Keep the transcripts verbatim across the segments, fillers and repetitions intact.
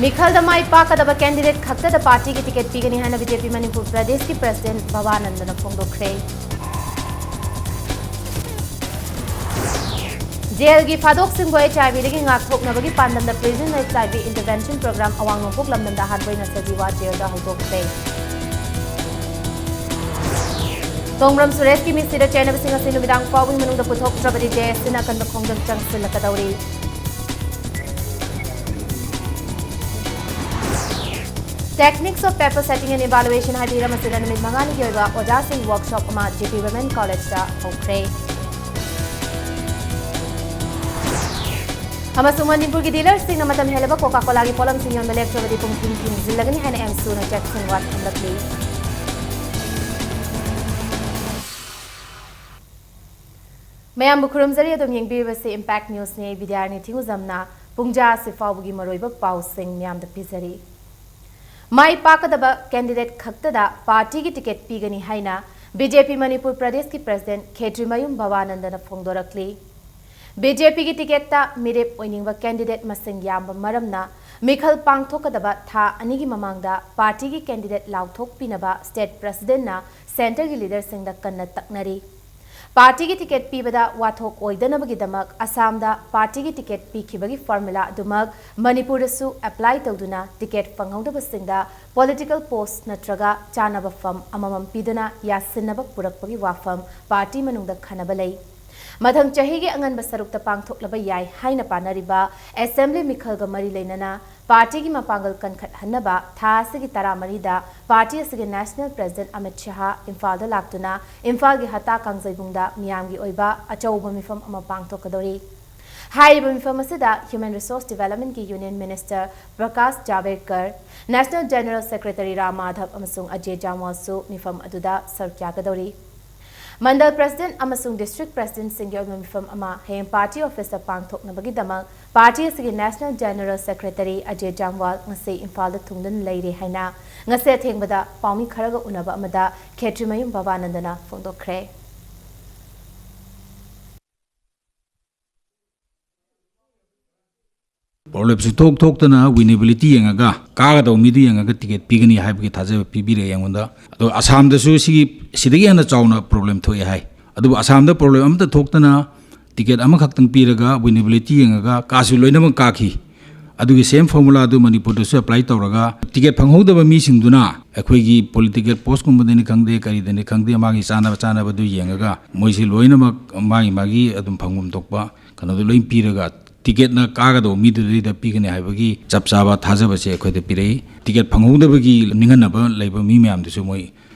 ꯃꯤꯈꯜꯗ ꯃꯥꯏ ꯄꯥꯛꯀꯗꯕ candidate ꯈꯛꯇꯗ ꯄꯥꯔꯇꯤꯒꯤ ticket ꯄꯤꯒꯅꯤ ꯍꯥꯏꯅ ꯕꯤ ꯖꯦ ꯄꯤ ꯃꯅꯤꯄꯨꯔ ꯄ꯭ꯔꯗꯦꯁꯀꯤ ꯄ꯭ꯔꯁꯤꯗꯦꯟꯠ ꯚꯕꯥꯅꯟꯗꯅ ꯐꯣꯡꯗꯣꯛꯈ꯭ꯔꯦ꯫ ꯖꯦꯜꯒꯤ ꯐꯥꯗꯣꯛꯁꯤꯡꯕꯨ ꯑꯩꯆ ꯑꯥꯏ ꯚꯤꯗꯒꯤ ꯉꯥꯛꯊꯣꯛꯅꯕꯒꯤ ꯄꯥꯟꯗꯝꯗ Prison H I V Intervention Program ꯑꯋꯥꯡ ꯅꯣꯡꯄꯣꯛ ꯂꯝꯗꯝꯗ ꯑꯍꯥꯟꯕ ꯑꯣꯏꯅ ꯁꯖꯤꯋꯥ ꯖꯦꯜꯗ ꯍꯧꯗꯣꯛꯈ꯭ꯔꯦ꯫ ꯇꯣꯡꯕ꯭ꯔꯝ ꯁꯨꯔꯦꯁꯀꯤ ꯃꯤꯠꯁꯤꯗ ꯆꯦꯟꯅꯕꯁꯤꯡ ꯑꯁꯤ ꯅꯨꯃꯤꯗꯥꯡ ꯐꯥꯎꯕꯒꯤ ꯃꯅꯨꯡꯗ ꯄꯨꯊꯣꯛꯇ꯭ꯔꯕꯗꯤ ꯖꯦ ꯑꯦꯁ ꯁꯤꯅ ꯑꯀꯟꯕ ꯈꯣꯡꯖꯪ ꯆꯪꯁꯤꯜꯂꯛꯀꯗꯧꯔꯤ꯫ Techniques of Paper Setting and Evaluation ꯍꯥꯏꯕ ꯍꯤꯔꯝ ꯑꯁꯤꯗ ꯅꯨꯃꯤꯠ ꯃꯉꯥꯅꯤꯒꯤ ꯑꯣꯏꯕ ꯑꯣꯖꯥꯁꯤꯡ ꯋꯥꯔꯛꯁꯣꯞ ꯑꯃ ꯖꯤ ꯄꯤ ꯋꯤꯃꯦꯟ ꯀꯣꯂꯦꯖꯇ ꯍꯧꯈ꯭ꯔꯦ꯫ ꯑꯃꯁꯨꯡ ꯃꯅꯤꯄꯨꯔꯒꯤ ꯗꯤꯂꯔꯁꯤꯡꯅ ꯃꯇꯝ ꯍꯦꯜꯂꯕ ꯀꯣꯀꯥ ꯀꯣꯂꯥꯒꯤ ꯄꯣꯠꯂꯝꯁꯤꯡ ꯌꯣꯟꯕ ꯂꯦꯞꯇ꯭ꯔꯕꯗꯤ ꯄꯨꯡ ꯊꯤꯡ ꯊꯤꯡꯖꯤꯜꯂꯒꯅꯤ ꯍꯥꯏꯅ ꯑꯦꯝꯁꯨꯅ ꯆꯦꯛꯁꯤꯟꯋꯥ ꯊꯝꯂꯛꯂꯤ꯫ ꯃꯌꯥꯝꯕꯨ ꯈꯨꯔꯨꯝꯖꯔꯤ꯫ ꯑꯗꯨꯝ ꯌꯦꯡꯕꯤꯔꯤꯕꯁꯤ Impact Newsꯅꯤ꯫ ꯑꯩ ꯕꯤꯗ꯭ꯌꯥꯔꯥꯅꯤ ꯊꯤꯡꯉꯨꯖꯝꯅ꯫ ꯄꯨꯡꯖꯥ ꯑꯁꯤ ꯐꯥꯎꯕꯒꯤ ꯃꯔꯨꯑꯣꯏꯕ ꯄꯥꯎꯁꯤꯡ ꯃꯤꯌꯥꯝꯗ ꯄꯤꯖꯔꯤ꯫ ꯃꯥꯏ ꯄꯥꯛꯀꯗꯕ ꯀꯦꯟꯗꯤꯗꯦꯠ ꯈꯛꯇꯗ ꯄꯥꯔꯇꯤꯒꯤ ꯇꯤꯀꯦꯠ ꯄꯤꯒꯅꯤ ꯍꯥꯏꯅ ꯕꯤ ꯖꯦ ꯄꯤ ꯃꯅꯤꯄꯨꯔ ꯄ꯭ꯔꯗꯦꯁꯀꯤ ꯄ꯭ꯔꯁꯤꯗꯦꯟꯠ ꯈꯦꯇ꯭ꯔꯤꯃꯌꯨꯝ ꯚꯕꯥꯅꯟꯗꯅ ꯐꯣꯡꯗꯣꯔꯛꯂꯤ꯫ ꯕꯤ ꯖꯦ ꯄꯤꯒꯤ ꯇꯤꯀꯦꯠꯇ ꯃꯤꯔꯦꯞ ꯑꯣꯏꯅꯤꯡꯕ ꯀꯦꯟꯗꯤꯗꯦꯠ ꯃꯁꯤꯡ ꯌꯥꯝꯕ ꯃꯔꯝꯅ ꯃꯤꯈꯜ ꯄꯥꯡꯊꯣꯛꯀꯗꯕ ꯊꯥ ꯑꯅꯤꯒꯤ ꯃꯃꯥꯡꯗ ꯄꯥꯔꯇꯤꯒꯤ ꯀꯦꯟꯗꯤꯗꯦꯠ ꯂꯥꯎꯊꯣꯛꯄꯤꯅꯕ ꯁ꯭ꯇꯦꯠ ꯄ꯭ꯔꯁꯤꯗꯦꯟꯠꯅ ꯁꯦꯟꯇꯔꯒꯤ ꯂꯤꯗꯔꯁꯤꯡꯗ ꯀꯟꯅ ꯇꯛꯅꯔꯤ꯫ ꯄꯥꯔꯇꯤꯒꯤ ꯇꯤꯀꯦꯠ ꯄꯤꯕꯗ ꯋꯥꯊꯣꯛ ꯑꯣꯏꯗꯅꯕꯒꯤꯗꯃꯛ ꯑꯁꯥꯝꯗ ꯄꯥꯔꯇꯤꯒꯤ ꯇꯤꯀꯦꯠ ꯄꯤꯈꯤꯕꯒꯤ ꯐꯣꯔꯃꯨꯂꯥ ꯑꯗꯨꯃꯛ ꯃꯅꯤꯄꯨꯔꯗꯁꯨ ꯑꯦꯄ꯭ꯂꯥꯏ ꯇꯧꯗꯨꯅ ꯇꯤꯀꯦꯠ ꯐꯪꯍꯧꯗꯕꯁꯤꯡꯗ ꯄꯣꯂꯤꯇꯤꯀꯦꯜ ꯄꯣꯁ ꯅꯠꯇ꯭ꯔꯒ ꯆꯥꯅꯕ ꯐꯝ ꯑꯃꯃꯝ ꯄꯤꯗꯨꯅ ꯌꯥꯁꯤꯟꯅꯕ ꯄꯨꯔꯛꯄꯒꯤ ꯋꯥꯐꯝ ꯄꯥꯔꯇꯤ ꯃꯅꯨꯡꯗ ꯈꯟꯅꯕ ꯂꯩ꯫ ꯃꯊꯪ ꯆꯍꯤꯒꯤ ꯑꯉꯟꯕ ꯁꯔꯨꯛꯇ ꯄꯥꯡꯊꯣꯛꯂꯕ ꯌꯥꯏ ꯍꯥꯏꯅ ꯄꯥꯅꯔꯤꯕ ꯑꯦꯁꯦꯝꯕ꯭ꯂꯤ ꯃꯤꯈꯜꯒ ꯃꯔꯤ ꯂꯩꯅꯅ ꯄꯥꯔꯇꯤꯒꯤ ꯃꯄꯥꯡꯒꯜ ꯀꯟꯈꯠꯍꯟꯅꯕ ꯊꯥ ꯑꯁꯤꯒꯤ ꯇꯔꯥꯃꯔꯤꯗ ꯄꯥꯔꯇꯤ ꯑꯁꯤꯒꯤ ꯅꯦꯁꯅꯦꯜ ꯄ꯭ꯔꯁꯤꯗꯦꯟꯠ ꯑꯃꯤꯠ ꯁꯍꯥ ꯏꯝꯐꯥꯜꯗ ꯂꯥꯛꯇꯨꯅ ꯏꯝꯐꯥꯜꯒꯤ ꯍꯇꯥ ꯀꯥꯡꯖꯩꯕꯨꯡꯗ ꯃꯤꯌꯥꯝꯒꯤ ꯑꯣꯏꯕ ꯑꯆꯧꯕ ꯃꯤꯐꯝ ꯑꯃ ꯄꯥꯡꯊꯣꯛꯀꯗꯧꯔꯤ꯫ ꯍꯥꯏꯔꯤꯕ ꯃꯤꯐꯝ ꯑꯁꯤꯗ Human Resource Developmentꯀꯤ Union Minister Prakash ꯖꯥꯚꯦꯗꯀꯔ, National General Secretary Ram Madhab ꯑꯃꯁꯨꯡ ꯑꯖꯦ ꯖꯥꯝꯋꯥꯜꯁꯨ ꯃꯤꯐꯝ ꯑꯗꯨꯗ ꯁꯔꯨꯛ ꯌꯥꯒꯗꯧꯔꯤ꯫ ꯃꯟꯗꯜ ꯄ꯭ꯔꯁꯤꯗꯦꯟꯠ ꯑꯃꯁꯨꯡ ꯗꯤꯁꯇ꯭ꯔꯤꯛ ꯄ꯭ꯔꯁꯤꯗꯦꯟꯠꯁꯤꯡꯒꯤ ꯑꯣꯏꯕ ꯃꯤꯐꯝ ꯑꯃ ꯍꯌꯦꯡ ꯄꯥꯔꯇꯤ ꯑꯣꯐꯤꯁꯇ ꯄꯥꯡꯊꯣꯛꯅꯕꯒꯤꯗꯃꯛ ꯄꯥꯔꯇꯤ ꯑꯁꯤꯒꯤ ꯅꯦꯁꯅꯦꯜ ꯖꯦꯅꯔꯦꯜ ꯁꯦꯀ꯭ꯔꯦꯇꯔꯤ ꯑꯖꯦ ꯖꯥꯝꯋꯥꯜ ꯉꯁꯤ ꯏꯝꯐꯥꯜꯗ ꯊꯨꯡꯗꯨꯅ ꯂꯩꯔꯦ ꯍꯥꯏꯅ ꯉꯁꯤ ꯑꯊꯦꯡꯕꯗ ꯄꯥꯎꯃꯤ ꯈꯔꯒ ꯎꯅꯕ ꯑꯃꯗ ꯈꯦꯇ꯭ꯔꯤꯃꯌꯨꯝ ꯚꯕꯥꯅꯟꯗꯅ ꯐꯣꯡꯗꯣꯛꯈ꯭ꯔꯦ꯫ ꯄ꯭ꯔꯣꯕ꯭ꯂꯦꯝꯁꯨ ꯊꯣꯛ ꯊꯣꯛꯇꯅ ꯋꯤꯅꯦꯕꯤꯂꯤꯇꯤ ꯌꯦꯡꯉꯒ, ꯀꯥꯒꯗꯧꯕ ꯃꯤꯗꯨ ꯌꯦꯡꯉꯒ ꯇꯤꯀꯦꯠ ꯄꯤꯒꯅꯤ ꯍꯥꯏꯕꯒꯤ ꯊꯥꯖꯕ ꯄꯤꯕꯤꯔꯛꯑꯦ ꯑꯩꯉꯣꯟꯗ꯫ ꯑꯗꯣ ꯑꯁꯥꯝꯗꯁꯨ ꯁꯤꯒꯤ, ꯁꯤꯗꯒꯤ ꯍꯦꯟꯅ ꯆꯥꯎꯅ ꯄ꯭ꯔꯣꯕ꯭ꯂꯦꯝ ꯊꯣꯛꯑꯦ ꯍꯥꯏ꯫ ꯑꯗꯨꯕꯨ ꯑꯁꯥꯝꯗ ꯄ꯭ꯔꯣꯕ꯭ꯂꯦꯝ ꯑꯃꯠꯇ ꯊꯣꯛꯇꯅ ꯇꯤꯀꯦꯠ ꯑꯃꯈꯛꯇꯪ ꯄꯤꯔꯒ ꯋꯤꯅꯦꯕꯤꯂꯤꯇꯤ ꯌꯦꯡꯉꯒ ꯀꯥꯁꯨ ꯂꯣꯏꯅꯃꯛ ꯀꯥꯈꯤ꯫ ꯑꯗꯨꯒꯤ ꯁꯦꯝ ꯐꯣꯔꯃꯨꯂꯥꯗꯨ ꯃꯅꯤꯄꯨꯔꯗꯁꯨ ꯑꯦꯄ꯭ꯂꯥꯏ ꯇꯧꯔꯒ ꯇꯤꯀꯦꯠ ꯐꯪꯍꯧꯗꯕ ꯃꯤꯁꯤꯡꯗꯨꯅ ꯑꯩꯈꯣꯏꯒꯤ ꯄꯣꯂꯤꯇꯤꯀꯦꯜ ꯄꯣꯁꯀꯨꯝꯕꯗꯅꯤ ꯈꯪꯗꯦ, ꯀꯔꯤꯗꯅꯤ ꯈꯪꯗꯦ, ꯃꯥꯒꯤ ꯆꯥꯅꯕ ꯆꯥꯅꯕꯗꯨ ꯌꯦꯡꯉꯒ ꯃꯣꯏꯁꯤ ꯂꯣꯏꯅꯃꯛ ꯃꯥꯒꯤ ꯃꯥꯒꯤ ꯑꯗꯨꯝ ꯐꯪꯐꯝ ꯊꯣꯛꯄ ꯀꯩꯅꯣꯗꯨ ꯂꯣꯏ ꯄꯤꯔꯒ ꯇꯤꯀꯦꯠꯅ ꯀꯥꯒꯗꯧꯕ ꯃꯤꯗꯨꯗꯩꯗ ꯄꯤꯒꯅꯤ ꯍꯥꯏꯕꯒꯤ ꯆꯞ ꯆꯥꯕ ꯊꯥꯖꯕꯁꯦ ꯑꯩꯈꯣꯏꯗ ꯄꯤꯔꯛꯏ꯫ ꯇꯤꯀꯦꯠ ꯐꯪꯍꯧꯗꯕꯒꯤ ꯅꯤꯡꯍꯟꯅꯕ ꯂꯩꯕ ꯃꯤ ꯃꯌꯥꯝꯗꯨꯁꯨ ꯃꯣꯏ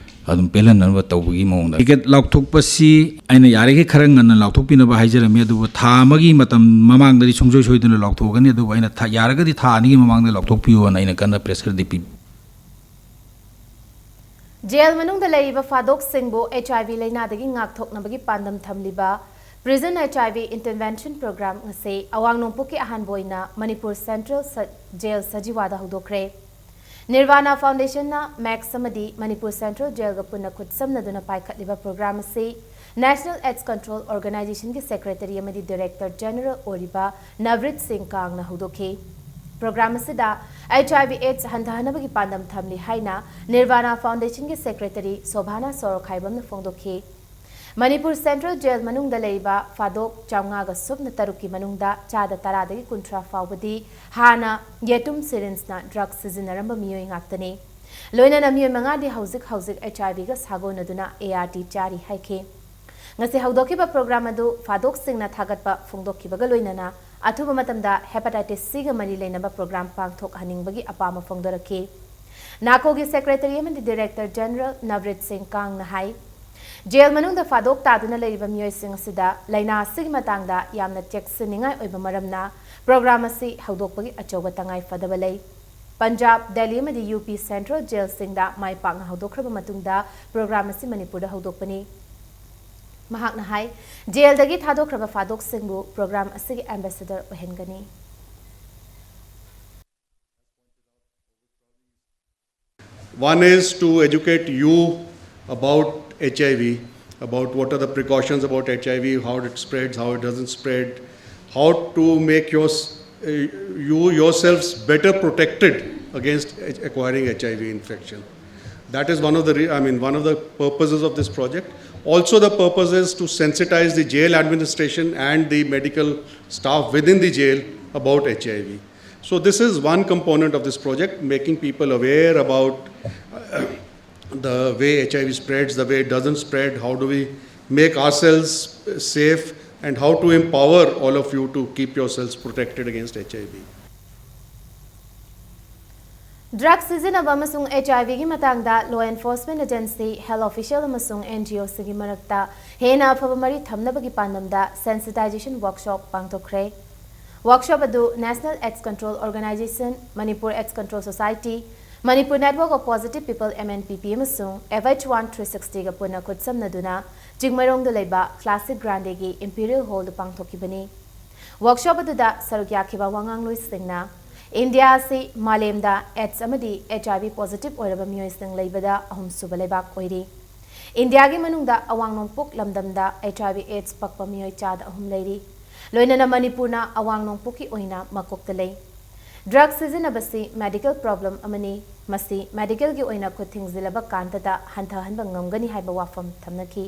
ꯑꯗꯨꯝ ꯄꯦꯜꯍꯟꯅꯕ ꯇꯧꯕꯒꯤ ꯃꯑꯣꯡꯗ꯫ ꯇꯤꯀꯦꯠ ꯂꯥꯎꯊꯣꯛꯄꯁꯤ ꯑꯩꯅ ꯌꯥꯔꯤꯈꯩ ꯈꯔ ꯉꯟꯅ ꯂꯥꯎꯊꯣꯛꯄꯤꯅꯕ ꯍꯥꯏꯖꯔꯝꯃꯤ, ꯑꯗꯨꯕꯨ ꯊꯥ ꯑꯃꯒꯤ ꯃꯇꯝ ꯃꯃꯥꯡꯗꯗꯤ ꯁꯨꯡꯁꯣꯏ ꯁꯣꯏꯗꯅ ꯂꯥꯎꯊꯣꯛꯀꯅꯤ꯫ ꯑꯗꯨꯕꯨ ꯑꯩꯅ ꯊꯥ-, ꯌꯥꯔꯒꯗꯤ ꯊꯥ ꯑꯅꯤꯒꯤ ꯃꯃꯥꯡꯗ ꯂꯥꯎꯊꯣꯛꯄꯤꯌꯣꯅ ꯑꯩꯅ ꯀꯟꯅ ꯄ꯭ꯔꯦꯁꯔꯗꯤ ꯄꯤ꯫ ꯖꯦꯜ ꯃꯅꯨꯡꯗ ꯂꯩꯔꯤꯕ ꯐꯥꯗꯣꯛꯁꯤꯡꯕꯨ ꯑꯩꯆ ꯑꯥꯏ ꯚꯤ ꯂꯥꯏꯅꯥꯗꯒꯤ ꯉꯥꯛꯊꯣꯛꯅꯕꯒꯤ ꯄꯥꯟꯗꯝ ꯊꯝꯂꯤꯕ Prison H I V Intervention Program ꯉꯁꯤ ꯑꯋꯥꯡ ꯅꯣꯡꯄꯣꯛꯀꯤ ꯑꯍꯥꯟꯕ ꯑꯣꯏꯅ ꯃꯅꯤꯄꯨꯔ ꯁꯦꯟꯇ꯭ꯔꯦꯜ ꯁ-, ꯖꯦꯜ ꯁꯖꯤꯋꯥꯗ ꯍꯧꯗꯣꯛꯈ꯭ꯔꯦ꯫ ꯅꯤꯔꯚꯥꯅꯥ ꯐꯥꯎꯟꯗꯦꯁꯟꯅ ꯃꯦꯛꯁ ꯑꯃꯗꯤ ꯃꯅꯤꯄꯨꯔ ꯁꯦꯟꯇ꯭ꯔꯦꯜ ꯖꯦꯜꯒ ꯄꯨꯟꯅ ꯈꯨꯠꯁꯝꯅꯗꯨꯅ ꯄꯥꯏꯈꯠꯂꯤꯕ ꯄ꯭ꯔꯣꯒ꯭ꯔꯥꯝ ꯑꯁꯤ National AIDS Control Organizationꯒꯤ ꯁꯦꯀ꯭ꯔꯦꯇꯔꯤ ꯑꯃꯗꯤ ꯗꯤꯔꯦꯛꯇꯔ ꯖꯦꯅꯔꯦꯜ ꯑꯣꯏꯔꯤꯕ ꯅꯕ꯭ꯔꯤꯠ ꯁꯤꯡ ꯀꯥꯡꯅ ꯍꯧꯗꯣꯛꯈꯤ꯫ ꯄ꯭ꯔꯣꯒ꯭ꯔꯥꯝ ꯑꯁꯤꯗ ꯑꯩꯆ ꯑꯥꯏ ꯚꯤ ꯑꯦꯗꯁ ꯍꯟꯊꯍꯟꯅꯕꯒꯤ ꯄꯥꯟꯗꯝ ꯊꯝꯂꯤ ꯍꯥꯏꯅ ꯅꯤꯔꯚꯥꯅꯥ ꯐꯥꯎꯟꯗꯦꯁꯟꯒꯤ ꯁꯦꯀ꯭ꯔꯦꯇꯔꯤ ꯁꯣꯚꯥꯅꯥ ꯁꯣꯔꯣꯈꯥꯏꯕꯝꯅ ꯐꯣꯡꯗꯣꯛꯈꯤ꯫ ꯃꯅꯤꯄꯨꯔ ꯁꯦꯟꯇ꯭ꯔꯦꯜ ꯖꯦꯜ ꯃꯅꯨꯡꯗ ꯂꯩꯔꯤꯕ ꯐꯥꯗꯣꯛ ꯆꯥꯝꯃꯉꯥꯒ ꯁꯨꯞꯅ ꯇꯔꯨꯛꯀꯤ ꯃꯅꯨꯡꯗ ꯆꯥꯗ ꯇꯔꯥꯗꯒꯤ ꯀꯨꯟꯊ꯭ꯔꯥ ꯐꯥꯎꯕꯗꯤ ꯍꯥꯟꯅ ꯌꯦꯇꯨꯝ ꯁꯤꯔꯤꯟꯁꯅ ꯗ꯭ꯔꯒ ꯁꯤꯖꯤꯟꯅꯔꯝꯕ ꯃꯤꯑꯣꯏ ꯉꯥꯛꯇꯅꯤ꯫ ꯂꯣꯏꯅꯅ ꯃꯤꯑꯣꯏ ꯃꯉꯥꯗꯤ ꯍꯧꯖꯤꯛ ꯍꯧꯖꯤꯛ ꯑꯩꯆ ꯑꯥꯏ ꯚꯤꯒ ꯁꯥꯒꯣꯟꯅꯗꯨꯅ ꯑꯦ ꯑꯥꯔ ꯇꯤ ꯆꯥꯔꯤ ꯍꯥꯏꯈꯤ꯫ ꯉꯁꯤ ꯍꯧꯗꯣꯛꯈꯤꯕ ꯄ꯭ꯔꯣꯒ꯭ꯔꯥꯝ ꯑꯗꯨ ꯐꯥꯗꯣꯛꯁꯤꯡꯅ ꯊꯥꯒꯠꯄ ꯐꯣꯡꯗꯣꯛꯈꯤꯕꯒ ꯂꯣꯏꯅꯅ ꯑꯊꯨꯕ ꯃꯇꯝꯗ ꯍꯦꯄꯥꯇꯥꯏꯇꯤꯁ ꯁꯤꯒ ꯃꯔꯤ ꯂꯩꯅꯕ ꯄ꯭ꯔꯣꯒ꯭ꯔꯥꯝ ꯄꯥꯡꯊꯣꯛꯍꯟꯅꯤꯡꯕꯒꯤ ꯑꯄꯥꯝꯕ ꯐꯣꯡꯗꯣꯔꯛꯈꯤ꯫ ꯅꯥꯀꯣꯒꯤ ꯁꯦꯀ꯭ꯔꯦꯇꯔꯤ ꯑꯃꯗꯤ ꯗꯤꯔꯦꯛꯇꯔ ꯖꯦꯅꯔꯦꯜ ꯅꯕ꯭ꯔꯤꯠ ꯁꯤꯡ ꯀꯥꯡꯅ ꯍꯥꯏ, ꯖꯦꯜ ꯃꯅꯨꯡꯗ ꯐꯥꯗꯣꯛ ꯇꯥꯗꯨꯅ ꯂꯩꯔꯤꯕ ꯃꯤꯑꯣꯏꯁꯤꯡ ꯑꯁꯤꯗ ꯂꯥꯏꯅꯥ ꯑꯁꯤꯒꯤ ꯃꯇꯥꯡꯗ ꯌꯥꯝꯅ ꯆꯦꯛꯁꯤꯟꯅꯤꯡꯉꯥꯏ ꯑꯣꯏꯕ ꯃꯔꯝꯅ ꯄ꯭ꯔꯣꯒ꯭ꯔꯥꯝ ꯑꯁꯤ ꯍꯧꯗꯣꯛꯄꯒꯤ ꯑꯆꯧꯕ ꯇꯉꯥꯏ ꯐꯗꯕ ꯂꯩ꯫ ꯄꯟꯖꯥꯕ, ꯗꯦꯜꯂꯤ ꯑꯃꯗꯤ ꯌꯨ ꯄꯤ ꯁꯦꯟꯇ꯭ꯔꯦꯜ ꯖꯦꯜꯁꯤꯡꯗ ꯃꯥꯏ ꯄꯥꯛꯅ ꯍꯧꯗꯣꯛꯈ꯭ꯔꯕ ꯃꯇꯨꯡꯗ ꯄ꯭ꯔꯣꯒ꯭ꯔꯥꯝ ꯑꯁꯤ ꯃꯅꯤꯄꯨꯔꯗ ꯍꯧꯗꯣꯛꯄꯅꯤ꯫ ꯃꯍꯥꯛꯅ ꯍꯥꯏ, ꯖꯦꯜꯗꯒꯤ ꯊꯥꯗꯣꯛꯈ꯭ꯔꯕ ꯐꯥꯗꯣꯛꯁꯤꯡꯕꯨ ꯄ꯭ꯔꯣꯒ꯭ꯔꯥꯝ ꯑꯁꯤꯒꯤ ambassador ꯑꯣꯏꯍꯟꯒꯅꯤ꯫ One is to educate you about H I V, about what are the precautions about H I V, how it spreads, how it doesn't spread, how to make your s- uh, you yourselves better protected against acquiring H I V infection. That is one of the, re- I mean, one of the purposes of this project. Also, the purpose is to sensitize the jail administration and the medical staff within the jail about H I V. So, this is one component of this project, making people aware about uh, the way H I V spreads, the way it doesn't spread, how do we make ourselves safe, and how to empower all of you to keep yourselves protected against H I V. Drug ꯁꯤꯖꯤꯟꯅꯕ ꯑꯃꯁꯨꯡ H ꯑꯥꯏ ꯚꯤꯒꯤ ꯃꯇꯥꯡꯗ law enforcement agency, health official ꯑꯃꯁꯨꯡ and G ꯑꯣꯁꯤꯡꯒꯤ ꯃꯔꯛꯇ ꯍꯦꯟꯅ ꯑꯐꯕ ꯃꯔꯤ ꯊꯝꯅꯕꯒꯤ ꯄꯥꯟꯗꯝꯗ sensitization workshop ꯄꯥꯡꯊꯣꯛꯈ꯭ꯔꯦ꯫ Workshop ꯑꯗꯨ National AIDS Control Organization, Manipur AIDS Control Society, Manipur Network of Positive People, M N P P, ꯑꯃꯁꯨꯡ F H one three sixty ꯒ ꯄꯨꯟꯅ ꯈꯨꯠꯁꯝꯅꯗꯨꯅ ꯆꯤꯡꯃꯩꯔꯣꯡꯗ ꯂꯩꯕ Classic Grandeꯒꯤ Imperial Hall ꯗ ꯄꯥꯡꯊꯣꯛꯈꯤꯕꯅꯤ꯫ Workshop ꯑꯗꯨꯗ ꯁꯔꯨꯛ ꯌꯥꯈꯤꯕ ꯋꯥꯉꯥꯡꯂꯣꯏꯁꯤꯡꯅ ꯏꯟꯗꯤꯌꯥ ꯑꯁꯤ ꯃꯥꯂꯦꯝꯗ AIDS ꯑꯃꯗꯤ H I V positive ꯑꯣꯏꯔꯕ ꯃꯤꯑꯣꯏꯁꯤꯡ ꯂꯩꯕꯗ ꯑꯍꯨꯝꯁꯨꯕ ꯂꯩꯕꯥꯛ ꯑꯣꯏꯔꯤ꯫ ꯏꯟꯗꯤꯌꯥꯒꯤ ꯃꯅꯨꯡꯗ ꯑꯋꯥꯡ ꯅꯣꯡꯄꯣꯛ ꯂꯝꯗꯝꯗ H I V AIDS ꯄꯛꯄ ꯃꯤꯑꯣꯏ ꯆꯥꯗ ꯑꯍꯨꯝ ꯂꯩꯔꯤ꯫ ꯂꯣꯏꯅꯅ ꯃꯅꯤꯄꯨꯔꯅ ꯑꯋꯥꯡ ꯅꯣꯡꯄꯣꯛꯀꯤ ꯑꯣꯏꯅ ꯃꯀꯣꯛꯇ ꯂꯩ꯫ ꯗ꯭ꯔꯒ ꯁꯤꯖꯤꯟꯅꯕꯁꯤ medical problem ꯑꯃꯅꯤ꯫ ꯃꯁꯤ ꯃꯦꯗꯤꯀꯦꯜꯒꯤ ꯑꯣꯏꯅ ꯈꯨꯠ ꯊꯤꯡꯖꯤꯜꯂꯕ ꯀꯥꯟꯗꯇ ꯍꯟꯊꯍꯟꯕ ꯉꯝꯒꯅꯤ ꯍꯥꯏꯕ ꯋꯥꯐꯝ ꯊꯝꯅꯈꯤ꯫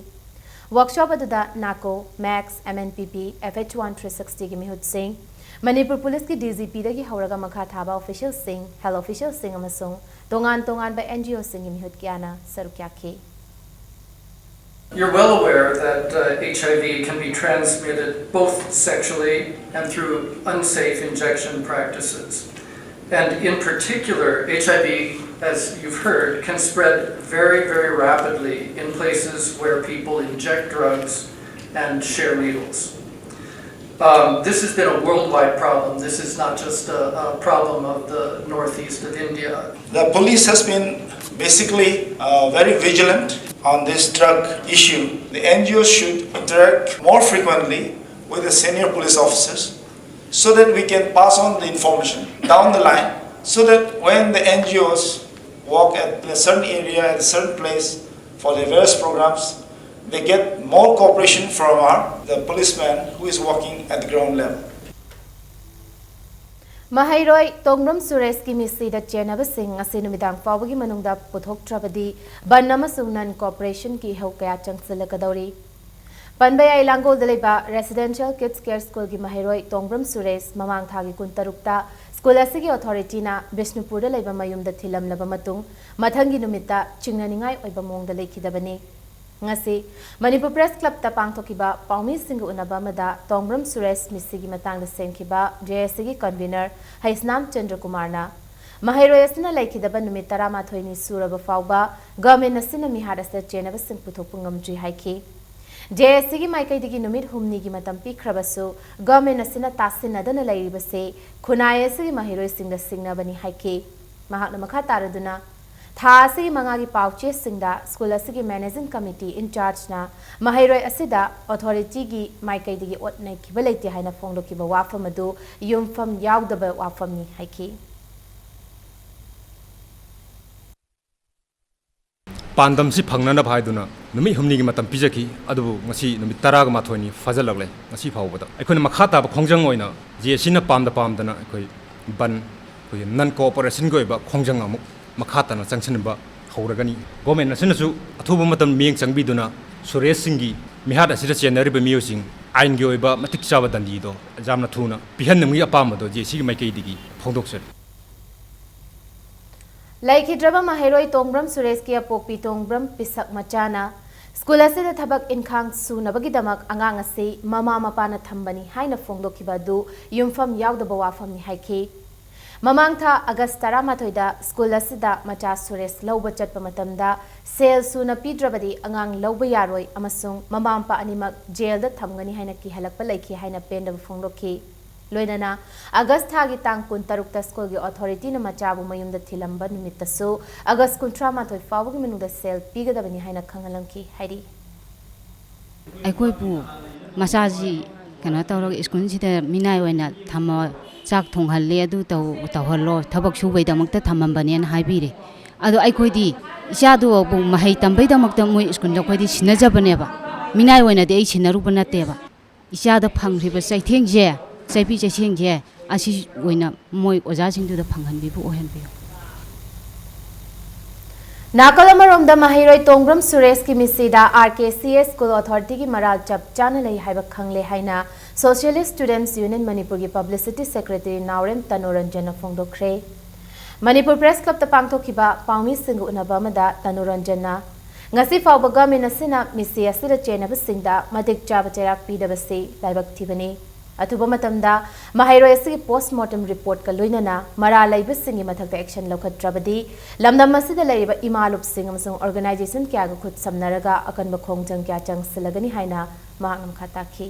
Workshop ꯑꯗꯨꯗ NACO, MACS, M N P P, F H one three sixty ꯒꯤ ꯃꯤꯍꯨꯠꯁꯤꯡ, ꯃꯅꯤꯄꯨꯔ ꯄꯨꯂꯤꯁꯀꯤ D G P ꯗꯒꯤ ꯍꯧꯔꯒ ꯃꯈꯥ ꯊꯥꯕ officialꯁꯤꯡ, health officialꯁꯤꯡ ꯑꯃꯁꯨꯡ ꯇꯣꯉꯥꯟ ꯇꯣꯉꯥꯟꯕ N G Oꯁꯤꯡꯒꯤ ꯃꯤꯍꯨꯠ ꯀꯌꯥꯅ ꯁꯔꯨꯛ ꯌꯥꯈꯤ꯫ You're well aware that uh, H I V can be transmitted both sexually and through unsafe injection practices. And in particular, H I V, as you've heard, can spread very, very rapidly in places where people inject drugs and share needles. Um, this has been a worldwide problem. This is not just a, a problem of the northeast of India. The police has been basically uh, very vigilant on this drug issue. The N G Os should interact more frequently with the senior police officers so that we can pass on the information down the line, so that when the N G Os work at a certain area, at a certain place for their various programs, they get more cooperation from our the policeman who is working at the ground level. ꯃꯍꯩꯔꯣꯏ ꯇꯣꯡꯕ꯭ꯔꯝ ꯁꯨꯔꯦꯁꯀꯤ ꯃꯤꯠꯁꯤꯗ ꯆꯦꯟꯅꯕꯁꯤꯡ ꯉꯁꯤ ꯅꯨꯃꯤꯗꯥꯡ ꯐꯥꯎꯕꯒꯤ ꯃꯅꯨꯡꯗ ꯄꯨꯊꯣꯛꯇ꯭ꯔꯕꯗꯤ ꯕꯟ ꯑꯃꯁꯨꯡ ꯅꯟ ꯀꯣꯑꯣꯄꯔꯦꯁꯟꯒꯤ ꯏꯍꯧ ꯀꯌꯥ ꯆꯪꯁꯤꯜꯂꯛꯀꯗꯧꯔꯤ꯫ ꯄꯟꯕ ꯌꯥꯏ, ꯂꯥꯡꯒꯣꯜꯗ ꯂꯩꯕ Residential Kids Care Schoolꯒꯤ ꯃꯍꯩꯔꯣꯏ ꯇꯣꯡꯕ꯭ꯔꯝ ꯁꯨꯔꯦꯁ ꯃꯃꯥꯡ ꯊꯥꯒꯤ ꯀꯨꯟꯇꯔꯨꯛꯇ ꯁ꯭ꯀꯨꯜ ꯑꯁꯤꯒꯤ ꯑꯣꯊꯣꯔꯤꯇꯤꯅ ꯕꯤꯁꯅꯨꯄꯨꯔꯗ ꯂꯩꯕ ꯃꯌꯨꯝꯗ ꯊꯤꯜꯂꯝꯂꯕ ꯃꯇꯨꯡ, ꯃꯊꯪꯒꯤ ꯅꯨꯃꯤꯠꯇ ꯆꯤꯡꯅꯅꯤꯡꯉꯥꯏ ꯑꯣꯏꯕ ꯃꯑꯣꯡꯗ ꯂꯩꯈꯤꯗꯕꯅꯤ꯫ ꯉꯁꯤ ꯃꯅꯤꯄꯨꯔ ꯄ꯭ꯔꯦꯁ ꯀ꯭ꯂꯕꯇ ꯄꯥꯡꯊꯣꯛꯈꯤꯕ ꯄꯥꯎꯃꯤꯁꯤꯡꯒ ꯎꯅꯕ ꯑꯃꯗ ꯇꯣꯡꯕ꯭ꯔꯝ ꯁꯨꯔꯦꯁ ꯃꯤꯠꯁꯤꯒꯤ ꯃꯇꯥꯡꯗ ꯁꯦꯝꯈꯤꯕ ꯖꯦ ꯑꯦꯁ ꯁꯤꯒꯤ ꯀꯟꯚꯤꯅꯔ ꯍꯩꯁꯅꯥꯝ ꯆꯟꯗ꯭ꯔꯀꯨꯃꯥꯔꯅ, ꯃꯍꯩꯔꯣꯏ ꯑꯁꯤꯅ ꯂꯩꯈꯤꯗꯕ ꯅꯨꯃꯤꯠ ꯇꯔꯥꯃꯥꯊꯣꯏꯅꯤ ꯁꯨꯔꯕ ꯐꯥꯎꯕ ꯒꯚꯔꯟꯃꯦꯟꯠ ꯑꯁꯤꯅ ꯃꯤꯍꯥꯠ ꯑꯁꯤꯗ ꯆꯦꯟꯅꯕꯁꯤꯡ ꯄꯨꯊꯣꯛꯄ ꯉꯝꯗ꯭ꯔꯤ ꯍꯥꯏꯈꯤ꯫ ꯖꯦ ꯑꯦꯁ ꯁꯤꯒꯤ ꯃꯥꯏꯀꯩꯗꯒꯤ ꯅꯨꯃꯤꯠ ꯍꯨꯝꯅꯤꯒꯤ ꯃꯇꯝ ꯄꯤꯈ꯭ꯔꯕꯁꯨ, ꯒꯚꯔꯟꯃꯦꯟꯠ ꯑꯁꯤꯅ ꯇꯥꯁꯤꯟꯅꯗꯅ ꯂꯩꯔꯤꯕꯁꯤ ꯈꯨꯟꯅꯥꯏ ꯑꯁꯤꯒꯤ ꯃꯍꯩꯔꯣꯏꯁꯤꯡꯗ ꯁꯤꯡꯅꯕꯅꯤ ꯍꯥꯏꯈꯤ꯫ ꯃꯍꯥꯛꯅ ꯃꯈꯥ ꯇꯥꯔꯗꯨꯅ, ꯊꯥ ꯑꯁꯤꯒꯤ ꯃꯉꯥꯒꯤ ꯄꯥꯎ ꯆꯦꯁꯤꯡꯗ ꯁ꯭ꯀꯨꯜ ꯑꯁꯤꯒꯤ ꯃꯦꯅꯦꯖꯤꯡ ꯀꯃꯤꯇꯤ ꯏꯟꯆꯥꯔꯖꯅ ꯃꯍꯩꯔꯣꯏ ꯑꯁꯤꯗ ꯑꯣꯊꯣꯔꯤꯇꯤꯒꯤ ꯃꯥꯏꯀꯩꯗꯒꯤ ꯑꯣꯠ ꯅꯩꯈꯤꯕ ꯂꯩꯇꯦ ꯍꯥꯏꯅ ꯐꯣꯡꯗꯣꯛꯈꯤꯕ ꯋꯥꯐꯝ ꯑꯗꯨ ꯌꯨꯝꯐꯝ ꯌꯥꯎꯗꯕ ꯋꯥꯐꯝꯅꯤ ꯍꯥꯏꯈꯤ꯫ ꯄꯥꯟꯗꯝꯁꯤ ꯐꯪꯅꯅꯕ ꯍꯥꯏꯗꯨꯅ ꯅꯨꯃꯤꯠ ꯍꯨꯝꯅꯤꯒꯤ ꯃꯇꯝ ꯄꯤꯖꯈꯤ, ꯑꯗꯨꯕꯨ ꯉꯁꯤ ꯅꯨꯃꯤꯠ ꯇꯔꯥꯒ ꯃꯥꯊꯣꯏꯅꯤ ꯐꯥꯖꯤꯜꯂꯛꯂꯦ꯫ ꯉꯁꯤ ꯐꯥꯎꯕꯗ ꯑꯩꯈꯣꯏꯅ ꯃꯈꯥ ꯇꯥꯕ ꯈꯣꯡꯖꯪ ꯑꯣꯏꯅ ꯖꯦ ꯑꯦꯁ ꯁꯤꯅ ꯄꯥꯝꯗ ꯄꯥꯝꯗꯅ ꯑꯩꯈꯣꯏ ꯕꯟ, ꯑꯩꯈꯣꯏꯒꯤ ꯅꯟ ꯀꯣꯑꯣꯄꯔꯦꯁꯟꯒꯤ ꯑꯣꯏꯕ ꯈꯣꯡꯖꯪ ꯑꯃꯨꯛ ꯃꯈꯥ ꯇꯥꯅ ꯆꯪꯁꯤꯟꯕ ꯍꯧꯔꯒꯅꯤ꯫ ꯒꯣꯔꯃꯦꯟ ꯑꯁꯤꯅꯁꯨ ꯑꯊꯨꯕ ꯃꯇꯝ ꯃꯤꯠꯌꯦꯡ ꯆꯪꯕꯤꯗꯨꯅ ꯁꯨꯔꯦꯁꯁꯤꯡꯒꯤ ꯃꯤꯍꯥꯠ ꯑꯁꯤꯗ ꯆꯦꯟꯅꯔꯤꯕ ꯃꯤꯑꯣꯏꯁꯤꯡ ꯑꯥꯏꯟꯒꯤ ꯑꯣꯏꯕ ꯃꯇꯤꯛ ꯆꯥꯕ ꯗꯟꯗꯤꯗꯣ ꯌꯥꯝꯅ ꯊꯨꯅ ꯄꯤꯍꯟꯅꯤꯡꯕꯒꯤ ꯑꯄꯥꯝꯕꯗꯣ ꯖꯦ ꯑꯦꯁ ꯁꯤꯒꯤ ꯃꯥꯏꯀꯩꯗꯒꯤ ꯐꯣꯡꯗꯣꯛꯆꯔꯤ꯫ ꯂꯩꯈꯤꯗ꯭ꯔꯕ ꯃꯍꯩꯔꯣꯏ ꯇꯣꯡꯕ꯭ꯔꯝ ꯁꯨꯔꯦꯁꯀꯤ ꯑꯄꯣꯛꯄꯤ ꯇꯣꯡꯕ꯭ꯔꯝ ꯄꯤꯁꯛ ꯃꯆꯥꯅ ꯁ꯭ꯀꯨꯜ ꯑꯁꯤꯗ ꯊꯕꯛ ꯏꯟꯈꯥꯡ ꯁꯨꯅꯕꯒꯤꯗꯃꯛ ꯑꯉꯥꯡ ꯑꯁꯤ ꯃꯃꯥ ꯃꯄꯥꯅ ꯊꯝꯕꯅꯤ ꯍꯥꯏꯅ ꯐꯣꯡꯗꯣꯛꯈꯤꯕ ꯑꯗꯨ ꯌꯨꯝꯐꯝ ꯌꯥꯎꯗꯕ ꯋꯥꯐꯝꯅꯤ ꯍꯥꯏꯈꯤ꯫ ꯃꯃꯥꯡ ꯊꯥ ꯑꯥꯒꯁ ꯇꯔꯥꯃꯥꯊꯣꯏꯗ ꯁ꯭ꯀꯨꯜ ꯑꯁꯤꯗ ꯃꯆꯥ ꯁꯨꯔꯦꯁ ꯂꯧꯕ ꯆꯠꯄ ꯃꯇꯝꯗ ꯁꯦꯜ ꯁꯨꯅ ꯄꯤꯗ꯭ꯔꯕꯗꯤ ꯑꯉꯥꯡ ꯂꯧꯕ ꯌꯥꯔꯣꯏ ꯑꯃꯁꯨꯡ ꯃꯃꯥ ꯃꯄꯥ ꯑꯅꯤꯃꯛ ꯖꯦꯜꯗ ꯊꯝꯒꯅꯤ ꯍꯥꯏꯅ ꯀꯤꯍꯜꯂꯛꯄ ꯂꯩꯈꯤ ꯍꯥꯏꯅ ꯄꯦꯟꯗꯕ ꯐꯣꯡꯗꯣꯛꯈꯤ꯫ ꯂꯣꯏꯅꯅ ꯑꯥꯒꯁ ꯊꯥꯒꯤ ꯇꯥꯡ ꯀꯨꯟꯇꯔꯨꯛꯇ ꯁ꯭ꯀꯨꯜꯒꯤ ꯑꯣꯊꯣꯔꯤꯇꯤꯅ ꯃꯆꯥꯕꯨ ꯃꯌꯨꯝꯗ ꯊꯤꯜꯂꯝꯕ ꯅꯨꯃꯤꯠꯇꯁꯨ ꯑꯥꯒꯁ ꯀꯨꯟꯊ꯭ꯔꯥ ꯃꯥꯊꯣꯏ ꯐꯥꯎꯕꯒꯤ ꯃꯅꯨꯡꯗ ꯁꯦꯜ ꯄꯤꯒꯗꯕꯅꯤ ꯍꯥꯏꯅ ꯈꯪꯍꯜꯂꯝꯈꯤ ꯍꯥꯏꯔꯤ꯫ ꯑꯩꯈꯣꯏꯕꯨ ꯃꯆꯥꯁꯤ ꯀꯩꯅꯣ ꯇꯧꯔꯒ ꯁ꯭ꯀꯨꯜꯁꯤꯗ ꯃꯤꯅꯥꯏ ꯑꯣꯏꯅ ꯊꯝꯃꯣ, ꯆꯥꯛ ꯊꯣꯡꯍꯜꯂꯦ, ꯑꯗꯨ ꯇꯧ-, ꯇꯧꯍꯜꯂꯣ, ꯊꯕꯛ ꯁꯨꯕꯩꯗꯃꯛꯇ ꯊꯝꯃꯝꯕꯅꯦꯅ ꯍꯥꯏꯕꯤꯔꯦ꯫ ꯑꯗꯣ ꯑꯩꯈꯣꯏꯗꯤ ꯏꯆꯥꯗꯨꯕꯨ ꯃꯍꯩ ꯇꯝꯕꯩꯗꯃꯛꯇ ꯃꯣꯏ ꯁ꯭ꯀꯨꯜꯗ ꯑꯩꯈꯣꯏꯗꯤ ꯁꯤꯟꯅꯖꯕꯅꯦꯕ, ꯃꯤꯅꯥꯏ ꯑꯣꯏꯅꯗꯤ ꯑꯩ ꯁꯤꯟꯅꯔꯨꯕ ꯅꯠꯇꯦꯕ꯫ ꯏꯆꯥꯗ ꯐꯪꯈ꯭ꯔꯤꯕ ꯆꯩꯊꯦꯡꯁꯦ, ꯆꯩꯕꯤ ꯆꯩꯁꯦꯡꯁꯦ ꯑꯁꯤ ꯑꯣꯏꯅ ꯃꯣꯏ ꯑꯣꯖꯥꯁꯤꯡꯗꯨꯗ ꯐꯪꯍꯟꯕꯤꯕ ꯑꯣꯏꯍꯟꯕꯤꯌꯨ꯫ ꯅꯥꯀꯜ ꯑꯃꯔꯣꯝꯗ ꯃꯍꯩꯔꯣꯏ ꯇꯣꯡꯕ꯭ꯔꯝ ꯁꯨꯔꯦꯁꯀꯤ ꯃꯤꯁꯤꯗ R K C S school ꯑꯣꯊꯣꯔꯤꯇꯤꯒꯤ ꯃꯔꯥꯜ ꯆꯞ ꯆꯥꯅ ꯂꯩ ꯍꯥꯏꯕ ꯈꯪꯂꯦ ꯍꯥꯏꯅ ꯁꯣꯁꯤꯌꯦꯂꯤꯁ ꯁ꯭ꯇꯨꯗꯦꯟꯠꯁ ꯌꯨꯅꯤꯌꯟ ꯃꯅꯤꯄꯨꯔꯒꯤ ꯄꯕ꯭ꯂꯤꯁꯤꯇꯤ ꯁꯦꯀ꯭ꯔꯦꯇꯔꯤ ꯅꯥꯎꯔꯦꯝ ꯇꯅꯨꯔꯟꯖꯟꯅ ꯐꯣꯡꯗꯣꯛꯈ꯭ꯔꯦ꯫ ꯃꯅꯤꯄꯨꯔ ꯄ꯭ꯔꯦꯁ ꯀ꯭ꯂꯕꯇ ꯄꯥꯡꯊꯣꯛꯈꯤꯕ ꯄꯥꯎꯃꯤꯁꯤꯡꯒ ꯎꯅꯕ ꯑꯃꯗ ꯇꯅꯨꯔꯟꯖꯟꯅ ꯉꯁꯤ ꯐꯥꯎꯕ ꯒꯚꯔꯟꯃꯦꯟꯠ ꯑꯁꯤꯅ ꯃꯤꯁꯤ ꯑꯁꯤꯗ ꯆꯦꯟꯅꯕꯁꯤꯡꯗ ꯃꯇꯤꯛ ꯆꯥꯕ ꯆꯩꯔꯥꯛ ꯄꯤꯗꯕꯁꯤ ꯂꯥꯏꯕꯛ ꯊꯤꯕꯅꯤ꯫ ꯑꯊꯨꯕ ꯃꯇꯝꯗ ꯃꯍꯩꯔꯣꯏ ꯑꯁꯤꯒꯤ ꯄꯣꯁ꯭ꯠꯃꯣꯔꯇꯦꯝ ꯔꯤꯄꯣꯔꯠꯀ ꯂꯣꯏꯅꯅ ꯃꯔꯥꯜ ꯂꯩꯕꯁꯤꯡꯒꯤ ꯃꯊꯛꯇ ꯑꯦꯛꯁꯟ ꯂꯧꯈꯠꯇ꯭ꯔꯕꯗꯤ ꯂꯝꯗꯝ ꯑꯁꯤꯗ ꯂꯩꯔꯤꯕ ꯏꯃꯥ ꯂꯨꯞꯁꯤꯡ ꯑꯃꯁꯨꯡ ꯑꯣꯔꯒꯅꯥꯏꯖꯦꯁꯟ ꯀꯌꯥꯒ ꯈꯨꯠ ꯁꯝꯅꯔꯒ ꯑꯀꯟꯕ ꯈꯣꯡꯖꯪ ꯀꯌꯥ ꯆꯪꯁꯤꯜꯂꯒꯅꯤ ꯍꯥꯏꯅ ꯃꯍꯥꯛꯅ ꯃꯈꯥ ꯇꯥꯈꯤ꯫